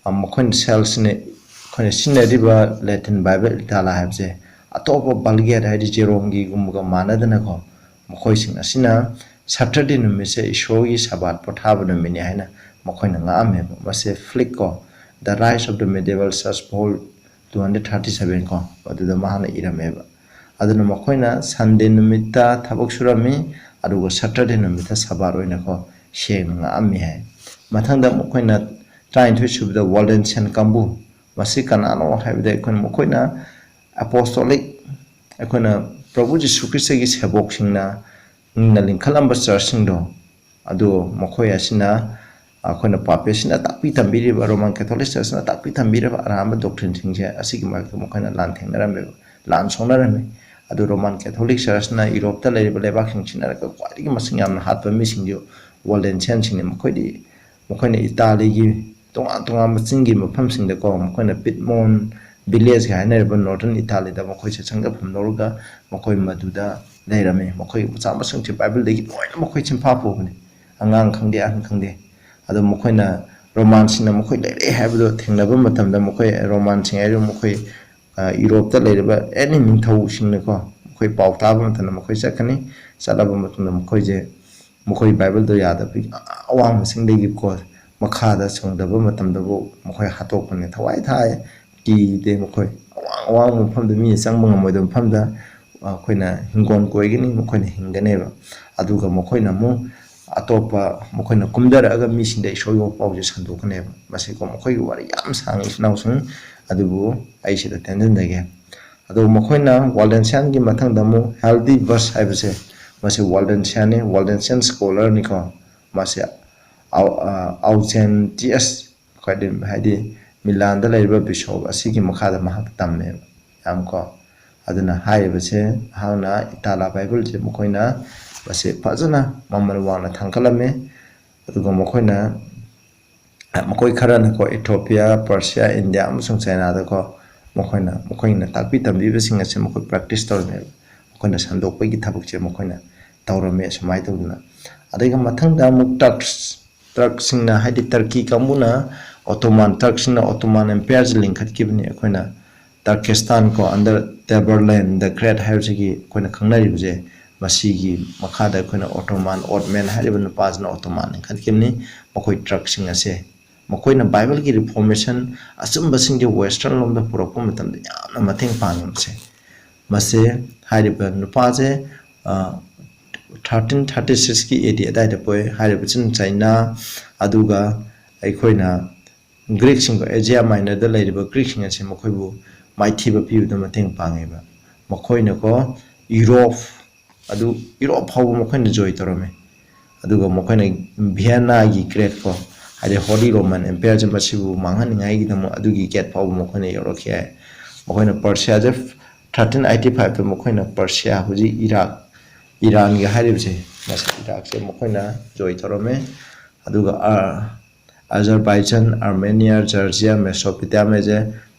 ꯑ, ꯃꯈꯣꯏꯅ ꯁꯦꯜꯁꯤꯅ, ꯑꯩꯈꯣꯏꯅ ꯁꯤꯖꯤꯟꯅꯔꯤꯕ ꯂꯦꯇꯤꯟ ꯕꯥꯏꯕꯜ ꯏꯇꯥꯂꯥ ꯍꯥꯏꯕꯁꯦ ꯑꯇꯣꯞꯄ ꯕꯜꯒꯦꯠ ꯍꯥꯏꯗꯤ ꯖꯦꯔꯣꯝꯒꯤꯒꯨꯝꯕꯒ ꯃꯥꯟꯅꯗꯅꯀꯣ, ꯃꯈꯣꯏꯁꯤꯡ ꯑꯁꯤꯅ ꯁꯇꯔꯗꯦ ꯅꯨꯃꯤꯠꯁꯦ ꯏꯁꯣꯔꯒꯤ ꯁꯕꯥꯠ ꯄꯣꯊꯥꯕ ꯅꯨꯃꯤꯠꯅꯤ ꯍꯥꯏꯅ ꯃꯈꯣꯏꯅ ꯉꯥꯛꯑꯝꯃꯦꯕ꯫ ꯃꯁꯦ ꯐ꯭ꯂꯤꯛ ꯀꯣ, The Rise of the Medieval Church volume two hundred thirty seven ꯀꯣ, ꯑꯗꯨꯗ ꯃꯍꯥꯛꯅ ꯏꯔꯝꯃꯦꯕ꯫ ꯑꯗꯨꯅ ꯃꯈꯣꯏꯅ ꯁꯟꯗꯦ ꯅꯨꯃꯤꯠꯇ ꯊꯕꯛ ꯁꯨꯔꯝꯃꯤ, ꯑꯗꯨꯒ ꯁꯇꯔꯗꯦ ꯅꯨꯃꯤꯠꯇ ꯁꯕꯥꯠ ꯑꯣꯏꯅꯀꯣ ꯁꯦꯡꯅ ꯉꯥꯛꯑꯝꯃꯤ ꯍꯥꯏ꯫ ꯃꯊꯪꯗ ꯃꯈꯣꯏꯅ ꯇꯔꯥꯅꯤꯊꯣꯏ ꯁꯨꯕꯗ ꯋꯥꯜꯗꯦꯟꯁꯤꯌꯟ ꯀꯥꯡꯕꯨ, ꯃꯁꯤ ꯀꯅꯥꯅꯣ ꯍꯥꯏꯕꯗ ꯑꯩꯈꯣꯏꯅ, ꯃꯈꯣꯏꯅ ꯑꯦꯄꯣꯁꯇꯣꯂꯤꯛ, ꯑꯩꯈꯣꯏꯅ ꯄ꯭ꯔꯚꯨ ꯖꯤꯁꯨ ꯈ꯭ꯔꯤꯁꯇꯒꯤ ꯁꯦꯕꯣꯛꯁꯤꯡꯅ, ꯅ ꯂꯤꯡꯈꯠꯂꯝꯕ ꯆꯔꯆꯁꯤꯡꯗꯣ, ꯑꯗꯨ ꯃꯈꯣꯏ ꯑꯁꯤꯅ ꯑꯩꯈꯣꯏꯅ ꯄꯥꯄꯦꯁꯤꯅ ꯇꯥꯛꯄꯤ ꯇꯝꯕꯤꯔꯤꯕ, ꯔꯣꯃꯟ ꯀꯦꯊꯣꯂꯤꯛ ꯆꯔꯆꯅ ꯇꯥꯛꯄꯤ ꯇꯝꯕꯤꯔꯤꯕ ꯑꯔꯥꯟꯕ ꯗꯣꯛꯇ꯭ꯔꯤꯟꯁꯤꯡꯁꯦ ꯑꯁꯤꯒꯤ ꯃꯔꯛꯇ ꯃꯈꯣꯏꯅ ꯂꯥꯟ ꯊꯦꯡꯅꯔꯝꯃꯦꯕ, ꯂꯥꯟ ꯁꯣꯛꯅꯔꯝꯃꯤ꯫ ꯑꯗꯨ Roman Catholic Churchꯅ ꯌꯨꯔꯣꯞꯇ ꯂꯩꯔꯤꯕ ꯂꯩꯕꯥꯛꯁꯤꯡ ꯁꯤꯟꯅꯔꯒ ꯈ꯭ꯋꯥꯏꯗꯒꯤ ꯃꯁꯤꯡ ꯌꯥꯝꯅ ꯍꯥꯠꯄ ꯃꯤꯁꯤꯡꯗꯤ Waldensianꯁꯤꯡꯅꯤ꯫ ꯃꯈꯣꯏꯗꯤ, ꯃꯈꯣꯏꯅ ꯏꯇꯥꯂꯤꯒꯤ ꯇꯣꯉꯥꯟ ꯇꯣꯉꯥꯟꯕ ꯆꯤꯡꯒꯤ ꯃꯐꯝꯁꯤꯡꯗꯀꯣ, ꯃꯈꯣꯏꯅ Piedmont Villageꯀ ꯍꯥꯏꯅꯔꯤꯕ Northern Italyꯗ ꯃꯈꯣꯏꯁꯦ ꯆꯪꯖꯐꯝ ꯂꯧꯔꯒ ꯃꯈꯣꯏ ꯃꯗꯨꯗ ꯂꯩꯔꯝꯃꯤ꯫ ꯃꯈꯣꯏ ꯃꯆꯥ ꯃꯁꯨꯁꯤꯡꯁꯦ Bibleꯗꯒꯤ ꯂꯣꯏꯅ ꯃꯈꯣꯏ ꯆꯤꯟꯐꯥ ꯄꯨꯕꯅꯤ꯫ ꯑꯉꯥꯡ ꯈꯪꯗꯦ, ꯑꯍꯟ ꯈꯪꯗꯦ꯫ ꯑꯗꯣ ꯃꯈꯣꯏꯅ, Romanꯁꯤꯡꯅ ꯃꯈꯣꯏ ꯂꯩꯔꯦ ꯍꯥꯏꯕꯗꯣ ꯊꯦꯡꯅꯕ ꯃꯇꯝꯗ, ꯃꯈꯣꯏ Romanꯁꯤꯡ ꯍꯥꯏꯔꯤꯕ ꯃꯈꯣꯏ, ꯑ, ꯌꯨꯔꯣꯞꯇ ꯂꯩꯔꯤꯕ any ꯅꯤꯡꯊꯧꯁꯤꯡꯅꯀꯣ, ꯃꯈꯣꯏ ꯄꯥꯎ ꯇꯥꯕ ꯃꯇꯝꯗ ꯃꯈꯣꯏ ꯆꯠꯀꯅꯤ꯫ ꯆꯠꯂꯕ ꯃꯇꯨꯡꯗ ꯃꯈꯣꯏꯁꯦ, ꯃꯈꯣꯏ Bibleꯗꯣ ꯌꯥꯗꯕꯒꯤ ꯑꯋꯥꯡꯕꯁꯤꯡꯗꯒꯤꯀꯣ ꯃꯈꯥꯗ ꯆꯣꯡꯊꯕ ꯃꯇꯝꯗꯕꯨ ꯃꯈꯣꯏ ꯍꯥꯠꯇꯣꯛꯄꯅꯦ꯫ ꯊꯋꯥꯏ ꯊꯥꯏ, ꯀꯤꯗꯦ ꯃꯈꯣꯏ꯫ ꯑꯋꯥꯡ ꯑꯋꯥꯡꯕ ꯃꯐꯝꯗ ꯃꯤꯅ ꯆꯪꯕ ꯉꯝꯃꯣꯏꯗꯕ ꯃꯐꯝꯗ, ꯑ, ꯑꯩꯈꯣꯏꯅ ꯍꯤꯡꯒꯣꯜ ꯀꯣꯏꯒꯅꯤ, ꯃꯈꯣꯏꯅ ꯍꯤꯡꯒꯅꯦꯕ꯫ ꯑꯗꯨꯒ ꯃꯈꯣꯏꯅ ꯑꯃꯨꯛ ꯑꯇꯣꯞꯄ, ꯃꯈꯣꯏꯅ ꯀꯨꯝꯊꯔꯛꯑꯒ ꯃꯤꯁꯤꯡꯗ ꯏꯁꯣꯔꯒꯤ ꯋꯥꯄꯥꯎꯁꯦ ꯁꯟꯗꯣꯛꯀꯅꯦꯕ꯫ ꯃꯁꯤꯀꯣ ꯃꯈꯣꯏꯒꯤ ꯋꯥꯔꯤ ꯌꯥꯝ ꯁꯥꯡꯉꯤ, ꯏꯆꯤꯟ ꯏꯅꯥꯎꯁꯤꯡ, ꯑꯗꯨꯕꯨ ꯑꯩ ꯁꯤꯗ ꯇꯦꯟꯁꯤꯟꯖꯒꯦ꯫ ꯑꯗꯨꯒ ꯃꯈꯣꯏꯅ Waldensianꯒꯤ ꯃꯊꯪꯗ ꯑꯃꯨꯛ Heldivius ꯍꯥꯏꯕꯁꯦ, ꯃꯁꯤ Waldensianꯅꯤ, Waldensian scholarꯅꯤꯀꯣ꯫ ꯃꯁꯤ ꯑꯥꯎ-, ꯑ, Augentius, ꯈ꯭ꯋꯥꯏꯗꯒꯤ, ꯍꯥꯏꯗꯤ, Milanꯗ ꯂꯩꯔꯤꯕ bishop ꯑꯁꯤꯒꯤ ꯃꯈꯥꯗ ꯃꯍꯥꯛ ꯇꯝꯃꯦꯕ꯫ ꯌꯥꯝ ꯀꯣ꯫ ꯑꯗꯨꯅ ꯍꯥꯏꯔꯤꯕꯁꯦ, ꯃꯍꯥꯛꯅ ꯏꯇꯥꯂꯥ Bibleꯁꯦ ꯃꯈꯣꯏꯅ ꯃꯁꯤ ꯐꯖꯅ ꯃꯃꯜ ꯋꯥꯡꯅ ꯊꯥꯡꯒꯠꯂꯝꯃꯦ꯫ ꯑꯗꯨꯒ ꯃꯈꯣꯏꯅ, ꯃꯈꯣꯏ ꯈꯔꯅꯀꯣ, Ethiopia, Persia, India ꯑꯃꯁꯨꯡ Chinaꯗꯀꯣ, ꯃꯈꯣꯏꯅ, ꯃꯈꯣꯏꯅ ꯇꯥꯛꯄꯤ ꯇꯝꯕꯤꯕꯁꯤꯡ ꯑꯁꯤ ꯃꯈꯣꯏ practice ꯇꯧꯔꯝꯃꯦꯕ꯫ ꯃꯈꯣꯏꯅ ꯁꯟꯗꯣꯛꯄꯒꯤ ꯊꯕꯛꯁꯦ ꯃꯈꯣꯏꯅ ꯇꯧꯔꯝꯃꯦ, ꯑꯁꯨꯃꯥꯏꯅ ꯇꯧꯗꯅ꯫ ꯑꯗꯨꯒ ꯃꯊꯪꯗ ꯑꯃꯨꯛ Turks, Turkꯁꯤꯡꯅ, ꯍꯥꯏꯗꯤ Turkey ꯀꯥꯡꯕꯨꯅ, Ottoman Turkꯁꯤꯡꯅ Ottoman Empireꯁꯦ ꯂꯤꯡꯈꯠꯈꯤꯕꯅꯤ꯫ ꯑꯩꯈꯣꯏꯅ Turkestan ꯀꯣ, under Tamerlane the Great ꯍꯥꯏꯕꯁꯤꯒꯤ ꯑꯩꯈꯣꯏꯅ ꯈꯪꯅꯔꯤꯕꯁꯦ, ꯃꯁꯤꯒꯤ ꯃꯈꯥꯗ ꯑꯩꯈꯣꯏꯅ Ottoman Ottoman ꯍꯥꯏꯔꯤꯕ ꯅꯨꯄꯥꯁꯤꯅ Ottoman ꯂꯤꯡꯈꯠꯈꯤꯕꯅꯤ꯫ ꯃꯈꯣꯏ Turkꯁꯤꯡ ꯑꯁꯦ, ꯃꯈꯣꯏꯅ Bibleꯒꯤ reformation ꯑꯆꯨꯝꯕꯁꯤꯡꯁꯦ Western ꯂꯣꯝꯗ ꯄꯨꯔꯛꯄ ꯃꯇꯝꯗ ꯌꯥꯝꯅ ꯃꯇꯦꯡ ꯄꯥꯡꯉꯤ꯫ ꯃꯁꯦ, ꯃꯁꯦ ꯍꯥꯏꯔꯤꯕ ꯅꯨꯄꯥꯁꯦ, ꯑ, thirteen thirty sixꯀꯤ AD ꯑꯗꯥꯏꯗ ꯄꯣꯛꯑꯦ꯫ ꯍꯥꯏꯔꯤꯕꯁꯤꯅ China, ꯑꯗꯨꯒ ꯑꯩꯈꯣꯏꯅ Greekꯁꯤꯡ, Asia Minorꯗ ꯂꯩꯔꯤꯕ Greekꯁꯤꯡ ꯑꯁꯤ ꯃꯈꯣꯏꯕꯨ ꯃꯥꯏꯊꯤꯕ ꯄꯤꯕꯗ ꯃꯇꯦꯡ ꯄꯥꯡꯉꯦꯕ꯫ ꯃꯈꯣꯏꯅꯀꯣ, Europe, ꯑꯗꯨ Europe ꯐꯥꯎꯕ ꯃꯈꯣꯏꯅ join ꯇꯧꯔꯝꯃꯤ꯫ ꯑꯗꯨꯒ ꯃꯈꯣꯏꯅ Viennaꯒꯤ great ꯀꯣ, ꯍꯥꯏꯗꯤ Holy Roman Empireꯁꯦ, ꯃꯁꯤꯕꯨ ꯃꯥꯡꯍꯟꯅꯤꯡꯉꯥꯏꯒꯤꯗꯃꯛ ꯑꯗꯨꯒꯤ gate ꯐꯥꯎꯕ ꯃꯈꯣꯏꯅ ꯌꯧꯔꯛꯈꯤ ꯍꯥꯏ꯫ ꯃꯈꯣꯏꯅ Persiaꯁꯦ ꯊꯥꯔꯇꯤꯟ ꯑꯩꯠꯇꯤ ꯐꯥꯏꯚꯇ ꯃꯈꯣꯏꯅ ꯄꯔꯁꯤꯌꯥ, ꯍꯧꯖꯤꯛ ꯏꯔꯥꯛ, ꯏꯔꯥꯟꯒ ꯍꯥꯏꯔꯤꯕꯁꯦ, ꯃꯁꯤ ꯏꯔꯥꯛꯁꯦ ꯃꯈꯣꯏꯅ ꯖꯣꯏ ꯇꯧꯔꯝꯃꯦ꯫ ꯑꯗꯨꯒ ꯑ-, ꯑꯖꯔꯕꯥꯏꯖꯥꯟ, ꯑꯥꯔꯃꯦꯅꯤꯌꯥ, ꯖꯔꯖꯤꯌꯥ, ꯃꯦꯁꯣꯄꯣꯇꯦꯃꯤꯌꯥꯁꯦ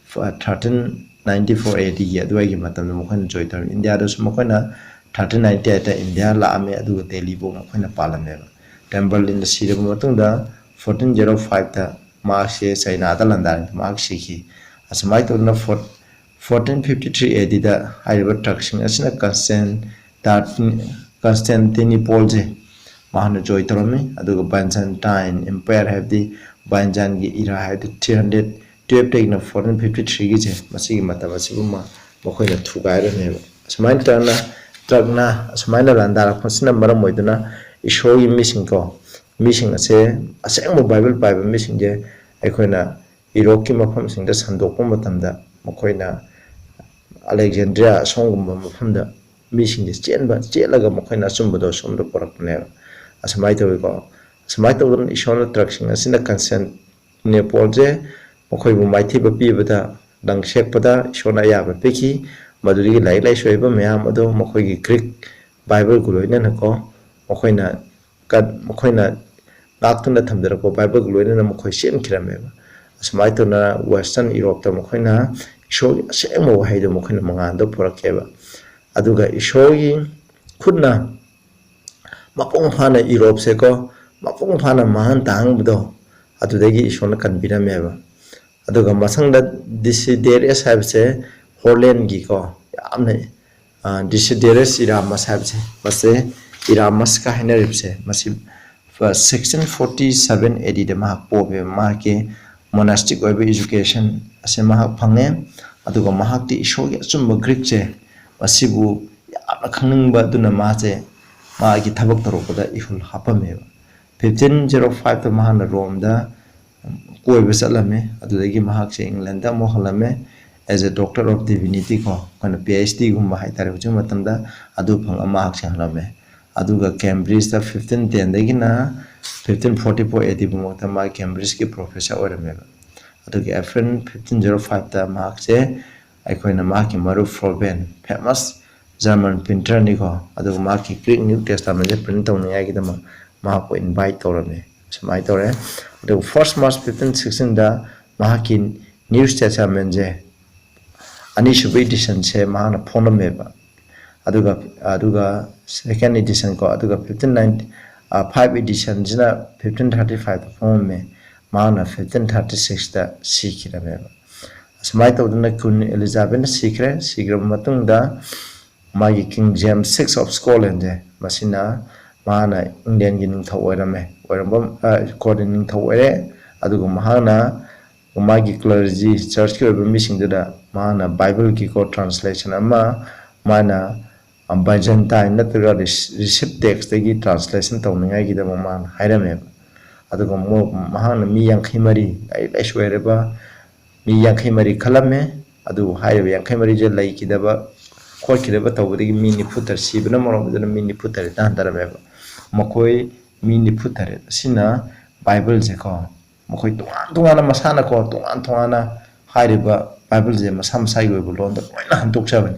ꯊꯥꯔꯇꯤꯟ ꯅꯥꯏꯟꯇꯤ ꯐꯣꯔ ꯑꯦ ꯗꯤꯒꯤ ꯑꯗꯨꯋꯥꯏꯒꯤ ꯃꯇꯝꯗ ꯃꯈꯣꯏꯅ ꯖꯣꯏ ꯇꯧꯔꯝꯃꯤ꯫ ꯏꯟꯗꯤꯌꯥꯗꯁꯨ ꯃꯈꯣꯏꯅ ꯊꯥꯔꯇꯤꯟ ꯅꯥꯏꯟꯇꯤ ꯑꯩꯠꯇ ꯏꯟꯗꯤꯌꯥ ꯂꯥꯛꯑꯝꯃꯦ, ꯑꯗꯨꯒ ꯗꯦꯜꯂꯤꯕꯨ ꯃꯈꯣꯏꯅ ꯄꯥꯜꯂꯝꯃꯦꯕ꯫ ꯇꯦꯝꯕꯔꯂꯤꯟꯗ ꯁꯤꯔꯕ ꯃꯇꯨꯡꯗ ꯐꯣꯔꯇꯤꯟ ꯖꯦꯔꯣ ꯐꯥꯏꯚꯇ ꯃꯍꯥꯛꯁꯦ ꯆꯩꯅꯥꯗ ꯂꯥꯟꯗꯥꯔꯝꯃꯤ, ꯃꯍꯥꯛ ꯁꯤꯈꯤ꯫ ꯑꯁꯨꯃꯥꯏꯅ ꯇꯧꯗꯅ ꯐꯣꯔ-, ꯐꯣꯔꯇꯤꯟ ꯐꯤꯐꯇꯤ ꯊ꯭ꯔꯤ ꯑꯦ ꯗꯤꯗ ꯍꯥꯏꯔꯤꯕ ꯇ꯭ꯔꯛꯁꯤꯡ ꯑꯁꯤꯅ ꯀꯟꯁꯇꯦꯟ-, ꯀꯟꯁꯇꯦꯟꯇꯤꯅꯤꯄꯣꯜꯁꯦ ꯃꯍꯥꯛꯅ ꯖꯣꯏ ꯇꯧꯔꯝꯃꯤ꯫ ꯑꯗꯨꯒ ꯕꯥꯏꯖꯟꯇꯥꯏꯟ ꯑꯦꯝꯄꯥꯌꯔ, ꯍꯥꯏꯕꯗꯤ ꯕꯥꯏꯖꯥꯟꯒꯤ ꯏꯔꯥ, ꯍꯥꯏꯕꯗꯤ ꯊ꯭ꯔꯤ ꯍꯟꯗ꯭ꯔꯦꯠ ꯇꯨꯌꯦꯜꯐꯇꯒꯤꯅ ꯐꯣꯔꯇꯤꯟ ꯐꯤꯐꯇꯤ ꯊ꯭ꯔꯤꯒꯤꯁꯦ, ꯃꯁꯤꯒꯤ ꯃꯇꯝ ꯑꯁꯤꯕꯨ ꯃ-, ꯃꯈꯣꯏꯅ ꯊꯨꯒꯥꯏꯔꯝꯃꯦꯕ꯫ ꯑꯁꯨꯃꯥꯏꯅ ꯇꯧꯅ ꯇ꯭ꯔꯛꯅ ꯑꯁꯨꯃꯥꯏꯅ ꯂꯥꯟꯗꯥꯔꯛꯄꯁꯤꯅ ꯃꯔꯝ ꯑꯣꯏꯗꯨꯅ ꯏꯁꯣꯔꯒꯤ ꯃꯤꯁꯤꯡꯀꯣ, ꯃꯤꯁꯤꯡ ꯑꯁꯦ, ꯑꯁꯦꯡꯕ ꯕꯥꯏꯕꯜ ꯄꯥꯏꯕ ꯃꯤꯁꯤꯡꯁꯦ ꯑꯩꯈꯣꯏꯅ ꯌꯨꯔꯣꯞꯀꯤ ꯃꯐꯝꯁꯤꯡꯗ ꯁꯟꯗꯣꯛꯄ ꯃꯇꯝꯗ ꯃꯈꯣꯏꯅ ꯑꯂꯦꯛꯖꯦꯟꯗ꯭ꯔꯤꯌꯥ ꯑꯁꯣꯝꯒꯨꯝꯕ ꯃꯐꯝꯗ ꯃꯤꯁꯤꯡꯁꯦ ꯆꯦꯟꯕ, ꯆꯦꯜꯂꯒ ꯃꯈꯣꯏꯅ ꯑꯆꯨꯝꯕꯗꯣ ꯑꯁꯣꯝꯗ ꯄꯨꯔꯛꯄꯅꯦꯕ꯫ ꯑꯁꯨꯃꯥꯏꯅ ꯇꯧꯋꯤꯀꯣ꯫ ꯑꯁꯨꯃꯥꯏꯅ ꯇꯧꯗꯅ ꯏꯁꯣꯔꯅ ꯇ꯭ꯔꯛꯁꯤꯡ ꯑꯁꯤꯅ ꯀꯟꯁꯇꯦꯟꯇꯤꯅꯦꯄꯣꯜꯁꯦ ꯃꯈꯣꯏꯕꯨ ꯃꯥꯏꯊꯤꯕ ꯄꯤꯕꯗ, ꯂꯪ ꯁꯦꯛꯄꯗ ꯏꯁꯣꯔꯅ ꯑꯌꯥꯕ ꯄꯤꯈꯤ꯫ ꯃꯗꯨꯗꯒꯤ ꯂꯥꯏꯔꯤꯛ ꯂꯥꯏꯁꯨ ꯍꯩꯕ ꯃꯌꯥꯝ ꯑꯗꯣ ꯃꯈꯣꯏꯒꯤ ꯒ꯭ꯔꯤꯛ ꯕꯥꯏꯕꯜꯒ ꯂꯣꯏꯅꯅꯀꯣ, ꯃꯈꯣꯏꯅ ꯀ-, ꯃꯈꯣꯏꯅ ꯉꯥꯛꯇꯨꯅ ꯊꯝꯖꯔꯛꯄ ꯕꯥꯏꯕꯜꯒ ꯂꯣꯏꯅꯅ ꯃꯈꯣꯏ ꯆꯦꯟꯈꯤꯔꯝꯃꯦꯕ꯫ ꯑꯁꯨꯃꯥꯏꯅ ꯇꯧꯅ ꯋꯦꯁꯇꯔꯟ ꯌꯨꯔꯣꯞꯇ ꯃꯈꯣꯏꯅ ꯏꯁꯣꯔꯒꯤ ꯑꯁꯦꯡꯕ ꯋꯥꯍꯩꯗꯨ ꯃꯈꯣꯏꯅ ꯃꯉꯥꯜꯗ ꯄꯨꯔꯛꯀꯦꯕ꯫ ꯑꯗꯨꯒ ꯏꯁꯣꯔꯒꯤ ꯈꯨꯠꯅ ꯃꯄꯨꯡ ꯐꯥꯅ ꯌꯨꯔꯣꯞꯁꯦꯀꯣ, ꯃꯄꯨꯡ ꯐꯥꯅ ꯃꯥꯡꯍꯟ ꯇꯥꯍꯟꯕꯗꯣ, ꯑꯗꯨꯗꯒꯤ ꯏꯁꯣꯔꯅ ꯀꯟꯕꯤꯔꯝꯃꯦꯕ꯫ ꯑꯗꯨꯒ ꯃꯊꯪꯗ ꯗꯤꯁꯤꯗꯦꯔꯤꯌꯁ ꯍꯥꯏꯕꯁꯦ ꯍꯣꯂꯦꯟꯒꯤꯀꯣ, ꯌꯥꯝꯅ, ꯑ, ꯗꯤꯁꯤꯗꯦꯔꯤꯌꯁ ꯏꯔꯥꯃꯁ ꯍꯥꯏꯕꯁꯦ, ꯃꯁꯦ ꯏꯔꯥꯃꯁꯀ ꯍꯥꯏꯅꯔꯤꯕꯁꯦ, ꯃꯁꯤ ꯁꯤꯛꯁꯇꯤꯟ ꯐꯣꯔꯇꯤ ꯁꯚꯦꯟ ꯑꯦ ꯗꯤꯗ ꯃꯍꯥꯛ ꯄꯣꯛꯑꯦ꯫ ꯃꯍꯥꯛꯀꯤ ꯃꯣꯅꯥꯁꯇꯤꯛ ꯑꯣꯏꯕ ꯏꯖꯨꯀꯦꯁꯟ ꯑꯁꯦ ꯃꯍꯥꯛ ꯐꯪꯉꯦ꯫ ꯑꯗꯨꯒ ꯃꯍꯥꯛꯇꯤ ꯏꯁꯣꯔꯒꯤ ꯑꯆꯨꯝꯕ ꯒ꯭ꯔꯤꯛꯁꯦ, ꯃꯁꯤꯕꯨ ꯌꯥꯝꯅ ꯈꯪꯅꯤꯡꯕ ꯑꯗꯨꯅ ꯃꯥꯁꯦ ꯃꯥꯒꯤ ꯊꯕꯛ ꯇꯧꯔꯛꯄꯗ ꯏꯍꯨꯜ ꯍꯥꯞꯄꯝꯃꯦꯕ꯫ ꯐꯤꯐꯇꯤꯟ ꯖꯦꯔꯣ ꯐꯥꯏꯚꯇ ꯃꯍꯥꯛꯅ ꯔꯣꯝꯗ ꯀꯣꯏꯕ ꯆꯠꯂꯝꯃꯦ꯫ ꯑꯗꯨꯗꯒꯤ ꯃꯍꯥꯛꯁꯦ ꯏꯪꯂꯦꯟꯗ ꯑꯃꯨꯛ ꯍꯜꯂꯝꯃꯦ, as a doctor of divinity ꯀꯣ, ꯑꯩꯈꯣꯏꯅ ꯄꯤ ꯑꯩꯆ ꯗꯤꯒꯨꯝꯕ ꯍꯥꯏꯇꯥꯔꯦ ꯍꯧꯖꯤꯛ ꯃꯇꯝꯗ, ꯑꯗꯨ ꯐꯪꯉ ꯃꯍꯥꯛꯁꯦ ꯍꯜꯂꯝꯃꯦ꯫ ꯑꯗꯨꯒ ꯀꯦꯝꯕ꯭ꯔꯤꯖꯇ ꯐꯤꯐꯇꯤꯟ ꯇꯦꯟꯗꯒꯤꯅ ꯐꯤꯐꯇꯤꯟ ꯐꯣꯔꯇꯤ ꯐꯣꯔ ꯑꯦ ꯗꯤ ꯐꯥꯎꯃꯛꯇ ꯃꯥ ꯀꯦꯝꯕ꯭ꯔꯤꯖꯀꯤ ꯄ꯭ꯔꯣꯐꯦꯁꯔ ꯑꯣꯏꯔꯝꯃꯦꯕ꯫ ꯑꯗꯨꯒ ꯑꯦꯄ꯭ꯔꯤꯜ ꯐꯤꯐꯇꯤꯟ ꯖꯦꯔꯣ ꯐꯥꯏꯚꯇ ꯃꯍꯥꯛꯁꯦ ꯑꯩꯈꯣꯏꯅ ꯃꯍꯥꯛꯀꯤ ꯃꯔꯨꯞ ꯐ꯭ꯂꯣꯕꯦꯟ, famous German printerꯅꯤꯀꯣ, ꯑꯗꯨꯒ ꯃꯍꯥꯛꯀꯤ Greek New Testamentꯁꯦ print ꯇꯧꯅꯤꯡꯉꯥꯏꯒꯤꯗꯃꯛ ꯃꯍꯥꯛꯄꯨ invite ꯇꯧꯔꯝꯃꯤ꯫ ꯁꯨꯃꯥꯏꯅ ꯇꯧꯔꯦ꯫ ꯑꯗꯨꯒ first March fifteen sixteenꯗ ꯃꯍꯥꯛꯀꯤ New Testamentꯁꯦ ꯑꯅꯤꯁꯨꯕ editionꯁꯦ ꯃꯍꯥꯛꯅ ꯐꯣꯡꯂꯝꯃꯦꯕ꯫ ꯑꯗꯨꯒ ꯑꯗꯨꯒ second edition ꯀꯣ, ꯑꯗꯨꯒ fifteen ninety five editionꯁꯤꯅ fifteen thirty fiveꯇ ꯐꯣꯡꯉꯝꯃꯦ꯫ ꯃꯍꯥꯛꯅ fifteen thirty sixꯇ ꯁꯤꯈꯤꯔꯝꯃꯦꯕ꯫ ꯑꯁꯨꯃꯥꯏꯅ ꯇꯧꯗꯅ Queen Elizabethꯅ ꯁꯤꯈ꯭ꯔꯦ꯫ ꯁꯤꯈ꯭ꯔꯕ ꯃꯇꯨꯡꯗ ꯃꯥꯒꯤ King James six of Scotlandꯁꯦ, ꯃꯁꯤꯅ ꯃꯥꯅ Englandꯒꯤ ꯅꯤꯡꯊꯧ ꯑꯣꯏꯔꯝꯃꯦ꯫ ꯑꯣꯏꯔꯝꯕ, ꯑ, Scotlandꯒꯤ ꯅꯤꯡꯊꯧ ꯑꯣꯏꯔꯦ꯫ ꯑꯗꯨꯒ ꯃꯍꯥꯛꯅ ꯃꯥꯒꯤ clergy, churchꯀꯤ ꯑꯣꯏꯕ ꯃꯤꯁꯤꯡꯗꯨꯗ ꯃꯥꯅ Bibleꯒꯤꯀꯣ translation ꯑꯃ, ꯃꯥꯅ Byzantine ꯅꯠꯇ꯭ꯔꯒ Rece-, Receptive Textꯇꯒꯤ translation ꯇꯧꯅꯤꯡꯉꯥꯏꯒꯤꯗꯃꯛ ꯃꯥꯅ ꯍꯥꯏꯔꯝꯃꯦꯕ꯫ ꯑꯗꯨꯒ ꯃꯣ-, ꯃꯍꯥꯛꯅ ꯃꯤ ꯌꯥꯡꯈꯩ ꯃꯔꯤ, ꯂꯥꯏꯔꯤꯛ ꯂꯥꯏꯁꯨ ꯍꯩꯔꯕ ꯃꯤ ꯌꯥꯡꯈꯩ ꯃꯔꯤ ꯈꯜꯂꯝꯃꯦ꯫ ꯑꯗꯨꯕꯨ ꯍꯥꯏꯔꯤꯕ ꯌꯥꯡꯈꯩ ꯃꯔꯤꯁꯦ ꯂꯩꯈꯤꯗꯕ ꯈꯣꯠꯈꯤꯗꯕ ꯇꯧꯕꯗꯒꯤ ꯃꯤ ꯅꯤꯐꯨ ꯇꯔꯦꯠ, ꯁꯤꯕꯅ ꯃꯔꯝ ꯑꯣꯏꯗꯨꯅ ꯃꯤ ꯅꯤꯐꯨ ꯇꯔꯦꯠꯇ ꯍꯟꯊꯔꯝꯃꯦꯕ꯫ ꯃꯈꯣꯏ ꯃꯤ ꯅꯤꯐꯨ ꯇꯔꯦꯠ ꯑꯁꯤꯅ Bibleꯁꯦꯀꯣ, ꯃꯈꯣꯏ ꯇꯣꯉꯥꯟ ꯇꯣꯉꯥꯟꯅ ꯃꯁꯥꯅꯀꯣ, ꯇꯣꯉꯥꯟ ꯇꯣꯉꯥꯟꯅ ꯍꯥꯏꯔꯤꯕ Bibleꯁꯦ ꯃꯁꯥ ꯃꯁꯥꯒꯤ ꯑꯣꯏꯕ ꯂꯣꯟꯗ ꯂꯣꯏꯅ ꯍꯟꯗꯣꯛꯆꯕꯅꯤ꯫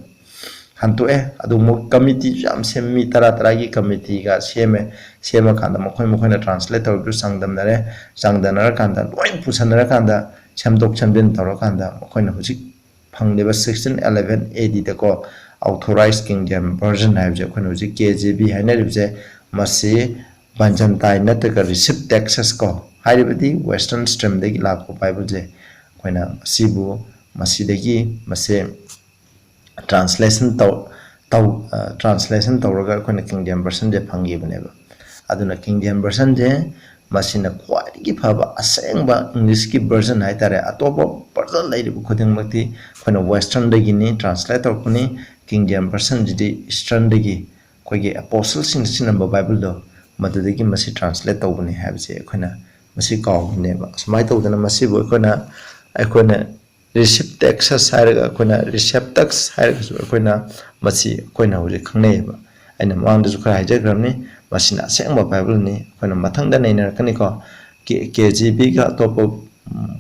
ꯍꯟꯗꯣꯛꯑꯦ꯫ ꯑꯗꯨ ꯃꯣꯏ committeeꯁꯨ ꯌꯥꯝ ꯁꯦꯝꯃꯤ, ꯃꯤ ꯇꯔꯥ ꯇꯔꯥꯒꯤ committeeꯒ ꯁꯦꯝꯃꯦ꯫ ꯁꯦꯝꯃꯀꯥꯟꯗ ꯃꯈꯣꯏ ꯃꯈꯣꯏꯅ translate ꯇꯧꯔꯤꯕꯗꯨ ꯆꯥꯡꯗꯝꯅꯔꯦ꯫ ꯆꯥꯡꯗꯝꯅꯔꯀꯥꯟꯗ, ꯂꯣꯏ ꯄꯨꯁꯟꯅꯔꯀꯥꯟꯗ, ꯁꯦꯝꯗꯣꯛ ꯁꯦꯝꯖꯤꯟ ꯇꯧꯔꯀꯥꯟꯗ, ꯃꯈꯣꯏꯅ ꯍꯧꯖꯤꯛ ꯐꯪꯂꯤꯕ sixteen eleven ADꯗꯀꯣ, Authorized King James Version ꯍꯥꯏꯕꯁꯦ, ꯑꯩꯈꯣꯏꯅ ꯍꯧꯖꯤꯛ KJV ꯍꯥꯏꯅꯔꯤꯕꯁꯦ, ꯃꯁꯤ Byzantine ꯅꯠꯇ꯭ꯔꯒ Receptive Texts ꯀꯣ, ꯍꯥꯏꯔꯤꯕꯗꯤ Western streamꯗꯒꯤ ꯂꯥꯛꯄ Bibleꯁꯦ, ꯑꯩꯈꯣꯏꯅ ꯑꯁꯤꯕꯨ ꯃꯁꯤꯗꯒꯤ ꯃꯁꯦ translation ꯇꯧ-, ꯇꯧ-, ꯑ, translation ꯇꯧꯔꯒ ꯑꯩꯈꯣꯏꯅ King James Versionꯁꯦ ꯐꯪꯈꯤꯕꯅꯦꯕ꯫ ꯑꯗꯨꯅ King James Versionꯁꯦ ꯃꯁꯤꯅ ꯈ꯭ꯋꯥꯏꯗꯒꯤ ꯐꯕ ꯑꯁꯦꯡꯕ Englishꯀꯤ version ꯍꯥꯏꯇꯥꯔꯦ꯫ ꯑꯇꯣꯞꯄ version ꯂꯩꯔꯤꯕ ꯈꯨꯗꯤꯡꯃꯛꯇꯤ ꯑꯩꯈꯣꯏꯅ Westernꯗꯒꯤꯅꯤ translate ꯇꯧꯔꯛꯄꯅꯤ꯫ King James Versionꯁꯤꯗꯤ Easternꯗꯒꯤ, ꯑꯩꯈꯣꯏꯒꯤ Apostleꯁꯤꯡꯅ ꯁꯤꯖꯤꯟꯅꯕ Bibleꯗꯣ, ꯃꯗꯨꯗꯒꯤ ꯃꯁꯤ translate ꯇꯧꯕꯅꯤ ꯍꯥꯏꯕꯁꯦ ꯑꯩꯈꯣꯏꯅ ꯃꯁꯤ ꯀꯥꯎꯕꯅꯦꯕ꯫ ꯑꯁꯨꯃꯥꯏꯅ ꯇꯧꯗꯅ ꯃꯁꯤꯕꯨ ꯑꯩꯈꯣꯏꯅ, ꯑꯩꯈꯣꯏꯅ Receptive Texts ꯍꯥꯏꯔꯒ, ꯑꯩꯈꯣꯏꯅ Receptive Texts ꯍꯥꯏꯔꯒꯁꯨ ꯑꯩꯈꯣꯏꯅ ꯃꯁꯤ ꯑꯩꯈꯣꯏꯅ ꯍꯧꯖꯤꯛ ꯈꯪꯅꯩꯌꯦꯕ꯫ ꯑꯩꯅ ꯃꯃꯥꯡꯗꯁꯨ ꯈꯔ ꯍꯥꯏꯖꯈ꯭ꯔꯕꯅꯤ, ꯃꯁꯤꯅ ꯑꯁꯦꯡꯕ Bibleꯅꯤ꯫ ꯑꯩꯈꯣꯏꯅ ꯃꯊꯪꯗ ꯅꯩꯅꯔꯛꯀꯅꯤꯀꯣ, ꯀꯦ-, KJVꯒ ꯑꯇꯣꯞꯄ, ꯎꯝ,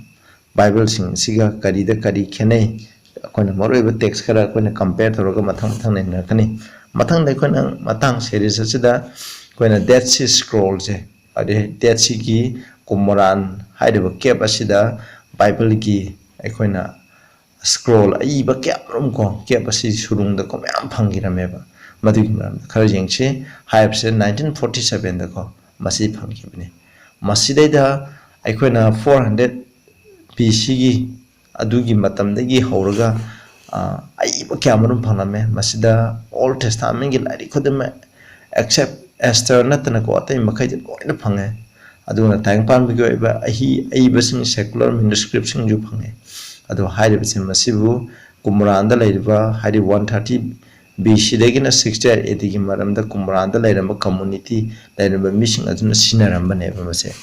Bibleꯁꯤꯡ ꯑꯁꯤꯒ ꯀꯔꯤꯗ ꯀꯔꯤ ꯈꯦꯠꯅꯩ, ꯑꯩꯈꯣꯏꯅ ꯃꯔꯨꯑꯣꯏꯕ text ꯈꯔ ꯑꯩꯈꯣꯏꯅ compare ꯇꯧꯔꯒ ꯃꯊꯪ ꯃꯊꯪ ꯅꯩꯅꯔꯛꯀꯅꯤ꯫ ꯃꯊꯪꯗ ꯑꯩꯈꯣꯏꯅ ꯃꯇꯥꯡ series ꯑꯁꯤꯗ ꯑꯩꯈꯣꯏꯅ Dead Sea Scrollꯁꯦ, ꯍꯥꯏꯗꯤ Dead Seaꯒꯤ ꯀꯨꯝꯕꯔꯥꯟ ꯍꯥꯏꯔꯤꯕ cave ꯑꯁꯤꯗ Bibleꯒꯤ ꯑꯩꯈꯣꯏꯅ scroll ꯑꯏꯕ ꯀꯌꯥ ꯃꯔꯨꯝ ꯀꯣ, cave ꯑꯁꯤ ꯁꯨꯔꯨꯡꯗ ꯀꯣ ꯃꯌꯥꯝ ꯐꯪꯈꯤꯔꯝꯃꯦꯕ꯫ ꯃꯗꯨꯒꯤ ꯃꯔꯝꯗ ꯈꯔ ꯌꯦꯡꯁꯤ꯫ ꯍꯥꯏꯔꯤꯕꯁꯦ nineteen forty sevenꯗꯀꯣ ꯃꯁꯤ ꯐꯪꯈꯤꯕꯅꯤ꯫ ꯃꯁꯤꯗꯩꯗ ꯑꯩꯈꯣꯏꯅ four hundred B Cꯒꯤ ꯑꯗꯨꯒꯤ ꯃꯇꯝꯗꯒꯤ ꯍꯧꯔꯒ, ꯑ, ꯑꯏꯕ ꯀꯌꯥ ꯃꯔꯨꯝ ꯐꯪꯂꯝꯃꯦ꯫ ꯃꯁꯤꯗ Old Testamentꯒꯤ ꯂꯥꯏꯔꯤꯛ ꯈꯨꯗꯤꯡꯃꯛ, except Esther ꯅꯠꯇꯅꯀꯣ, ꯑꯇꯩ ꯃꯈꯩꯗꯤ ꯂꯣꯏꯅ ꯐꯪꯉꯦ꯫ ꯑꯗꯨꯒ ꯇꯥꯏꯕꯪꯄꯥꯟꯕꯒꯤ ꯑꯣꯏꯕ ꯑꯍꯤ-, ꯑꯏꯕꯁꯤꯡ, secular manuscriptꯁꯤꯡꯁꯨ ꯐꯪꯉꯦ꯫ ꯑꯗꯣ ꯍꯥꯏꯔꯤꯕꯁꯤꯡ ꯑꯁꯤꯕꯨ ꯀꯨꯝꯕꯔꯥꯟꯗ ꯂꯩꯔꯤꯕ, ꯍꯥꯏꯗꯤ one thirty B Cꯗꯒꯤꯅ sixty-eight ADꯒꯤ ꯃꯔꯝꯗ ꯀꯨꯝꯕꯔꯥꯟꯗ ꯂꯩꯔꯝꯕ community, ꯂꯩꯔꯝꯕ ꯃꯤꯁꯤꯡ ꯑꯗꯨꯅ ꯁꯤꯖꯤꯟꯅꯔꯝꯕꯅꯦꯕ ꯃꯁꯦ꯫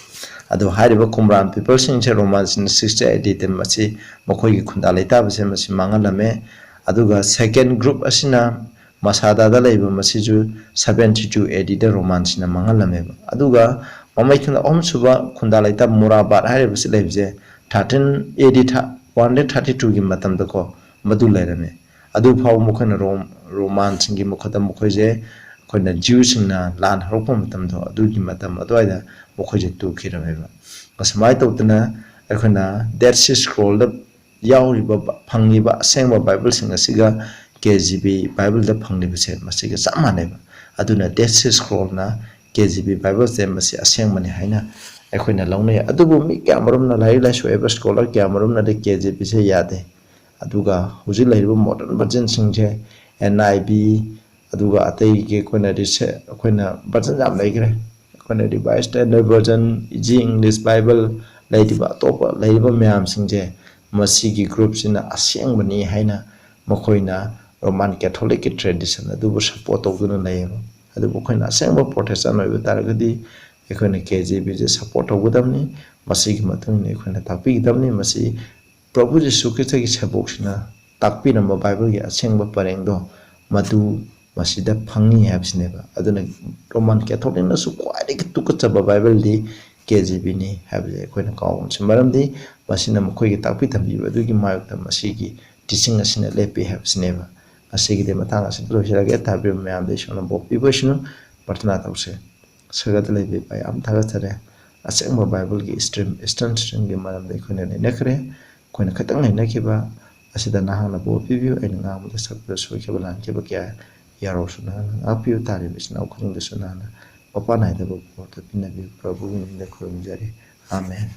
ꯑꯗꯣ ꯍꯥꯏꯔꯤꯕ ꯀꯨꯝꯕꯔꯥꯟ peopleꯁꯤꯡꯁꯦ Romansꯁꯤꯡꯅ sixty-eight ADꯗ ꯃꯁꯤ, ꯃꯈꯣꯏꯒꯤ ꯈꯨꯟꯗꯥ ꯂꯩꯇꯥꯕꯁꯦ ꯃꯁꯤ ꯃꯥꯡꯍꯜꯂꯝꯃꯦ꯫ ꯑꯗꯨꯒ second group ꯑꯁꯤꯅ ꯃꯁꯥꯗꯥꯗ ꯂꯩꯕ ꯃꯁꯤꯁꯨ seventy-two ADꯗ Romansꯁꯤꯡꯅ ꯃꯥꯡꯍꯜꯂꯝꯃꯦꯕ꯫ ꯑꯗꯨꯒ ꯃꯃꯩ ꯊꯪꯗ ꯑꯍꯨꯝꯁꯨꯕ ꯈꯨꯟꯗꯥ ꯂꯩꯇꯥ ꯃꯨꯔꯥꯕꯥꯠ ꯍꯥꯏꯔꯤꯕꯁꯤ ꯂꯩꯕꯁꯦ thirteen AD ꯊꯥ-, one hundred thirty-twoꯒꯤ ꯃꯇꯝꯗꯀꯣ ꯃꯗꯨ ꯂꯩꯔꯝꯃꯦ꯫ ꯑꯗꯨ ꯐꯥꯎꯕ ꯃꯈꯣꯏꯅ ꯔꯣꯝ-, ꯔꯣꯃꯥꯟꯁꯤꯡꯒꯤ ꯃꯈꯨꯠꯇ ꯃꯈꯣꯏꯁꯦ ꯑꯩꯈꯣꯏꯅ Jewꯁꯤꯡꯅ ꯂꯥꯟ ꯍꯧꯔꯛꯄ ꯃꯇꯝꯗꯣ, ꯑꯗꯨꯒꯤ ꯃꯇꯝ ꯑꯗꯨꯋꯥꯏꯗ ꯃꯈꯣꯏꯁꯦ ꯇꯨꯈꯤꯔꯝꯃꯦꯕ꯫ ꯑꯁꯨꯃꯥꯏꯅ ꯇꯧꯗꯅ ꯑꯩꯈꯣꯏꯅ Dead Sea Scrollꯗ ꯌꯥꯎꯔꯤꯕ ꯕ-, ꯐꯪꯂꯤꯕ ꯑꯁꯦꯡꯕ Bibleꯁꯤꯡ ꯑꯁꯤꯒ KJV Bibleꯗ ꯐꯪꯂꯤꯕꯁꯦ ꯃꯁꯤꯒ ꯆꯞ ꯃꯥꯟꯅꯩꯕ꯫ ꯑꯗꯨꯅ Dead Sea Scrollꯅ KJV Bibleꯁꯦ ꯃꯁꯤ ꯑꯁꯦꯡꯕꯅꯤ ꯍꯥꯏꯅ ꯑꯩꯈꯣꯏꯅ ꯂꯧꯅꯩ꯫ ꯑꯗꯨꯕꯨ ꯃꯤ ꯀꯌꯥ ꯃꯔꯨꯝꯅ, ꯂꯥꯏꯔꯤꯛ ꯂꯥꯏꯁꯨ ꯍꯩꯕ scholar ꯀꯌꯥ ꯃꯔꯨꯝꯅꯗꯤ KJVꯁꯦ ꯌꯥꯗꯦ꯫ ꯑꯗꯨꯒ ꯍꯧꯖꯤꯛ ꯂꯩꯔꯤꯕ modern versionꯁꯤꯡꯁꯦ, NIV, ꯑꯗꯨꯒ ꯑꯇꯩꯒꯤ ꯑꯩꯈꯣꯏꯅ ꯔꯤꯁꯦ-, ꯑꯩꯈꯣꯏꯅ version ꯌꯥꯝ ꯂꯩꯈ꯭ꯔꯦ꯫ ꯑꯩꯈꯣꯏꯅ Revised Standard Version, Easy English Bible, ꯂꯩꯔꯤꯕ ꯑꯇꯣꯞꯄ ꯂꯩꯔꯤꯕ ꯃꯌꯥꯝꯁꯤꯡꯁꯦ ꯃꯁꯤꯒꯤ groupꯁꯤꯅ ꯑꯁꯦꯡꯕꯅꯤ ꯍꯥꯏꯅ ꯃꯈꯣꯏꯅ Roman Catholicꯀꯤ tradition ꯑꯗꯨꯕꯨ support ꯇꯧꯗꯨꯅ ꯂꯩꯌꯦꯕ꯫ ꯑꯗꯨꯕꯨ ꯑꯩꯈꯣꯏꯅ ꯑꯁꯦꯡꯕ Protestant ꯑꯣꯏꯕ ꯇꯥꯔꯒꯗꯤ ꯑꯩꯈꯣꯏꯅ KJVꯁꯦ support ꯇꯧꯒꯗꯕꯅꯤ꯫ ꯃꯁꯤꯒꯤ ꯃꯇꯨꯡ ꯏꯟꯅ ꯑꯩꯈꯣꯏꯅ ꯇꯥꯛꯄꯤꯒꯗꯕꯅꯤ꯫ ꯃꯁꯤ ꯄ꯭ꯔꯚꯨ ꯖꯤꯁꯨ ꯈ꯭ꯔꯤꯁꯇꯒꯤ ꯁꯦꯕꯣꯛꯁꯤꯅ ꯇꯥꯛꯄꯤꯔꯝꯕ ꯕꯥꯏꯕꯜꯒꯤ ꯑꯁꯦꯡꯕ ꯄꯔꯦꯡꯗꯣ ꯃꯗꯨ ꯃꯁꯤꯗ ꯐꯪꯉꯤ ꯍꯥꯏꯕꯁꯤꯅꯦꯕ꯫ ꯑꯗꯨꯅ ꯔꯣꯃꯥꯟ ꯀꯦꯊꯣꯂꯤꯛꯅꯁꯨ ꯈ꯭ꯋꯥꯏꯗꯒꯤ ꯇꯨꯀꯠꯆꯕ ꯕꯥꯏꯕꯜꯗꯤ KJVꯅꯤ ꯍꯥꯏꯕꯁꯦ ꯑꯩꯈꯣꯏꯅ ꯀꯥꯎꯒꯨꯝꯁꯤ꯫ ꯃꯔꯝꯗꯤ ꯃꯁꯤꯅ ꯃꯈꯣꯏꯒꯤ ꯇꯥꯛꯄꯤ ꯇꯝꯕꯤꯕ ꯑꯗꯨꯒꯤ ꯃꯥꯌꯣꯛꯇ ꯃꯁꯤꯒꯤ ꯇꯤꯆꯤꯡ ꯑꯁꯤꯅ ꯂꯦꯞꯄꯤ ꯍꯥꯏꯕꯁꯤꯅꯦꯕ꯫ ꯉꯁꯤꯒꯤꯗꯤ ꯃꯇꯥꯡ ꯑꯁꯤꯗ ꯂꯣꯏꯁꯤꯜꯂꯒꯦ꯫ ꯇꯥꯕꯤꯔꯤꯕ ꯃꯌꯥꯝꯗ ꯏꯁꯣꯔꯅ ꯕꯣꯔ ꯄꯤꯕ ꯑꯣꯏꯁꯅꯨ꯫ ꯄ꯭ꯔꯊꯅꯥ ꯇꯧꯁꯦ꯫ ꯁꯔꯒꯗ ꯂꯩꯕ ꯏꯄꯥ, ꯌꯥꯝ ꯊꯥꯒꯠꯆꯔꯦ꯫ ꯑꯁꯦꯡꯕ ꯕꯥꯏꯕꯜꯒꯤ ꯏꯁꯇ꯭ꯔꯤꯝ, ꯏꯁꯇꯔꯟ ꯏꯁꯇ꯭ꯔꯤꯝꯒꯤ ꯃꯔꯝꯗ ꯑꯩꯈꯣꯏꯅ ꯅꯩꯅꯈ꯭ꯔꯦ꯫ ꯑꯩꯈꯣꯏꯅ ꯈꯤꯇꯪ ꯅꯩꯅꯈꯤꯕ ꯑꯁꯤꯗ ꯅꯍꯥꯛꯅ ꯕꯣꯔ ꯄꯤꯕꯤꯌꯨ꯫ ꯑꯩꯅ ꯉꯥꯡꯕꯗ ꯁꯛꯄꯗ ꯁꯣꯏꯈꯤꯕ ꯂꯥꯟꯈꯤꯕ ꯀꯌꯥ ꯌꯥꯎꯔꯕꯁꯨ ꯅꯍꯥꯛꯅ ꯉꯥꯛꯄꯤꯌꯨ꯫ ꯇꯥꯔꯤꯕ ꯏꯆꯤꯟ ꯏꯅꯥꯎ ꯈꯨꯗꯤꯡꯗꯁꯨ ꯅꯍꯥꯛꯅ ꯃꯄꯥꯟ ꯅꯥꯏꯗꯕ ꯕꯣꯔꯗ ꯄꯤꯅꯕꯤꯌꯨ꯫ ꯄ꯭ꯔꯚꯨꯒꯤ ꯃꯤꯡꯗ ꯈꯨꯔꯨꯝꯖꯔꯤ꯫ ꯑꯥꯃꯦꯟ꯫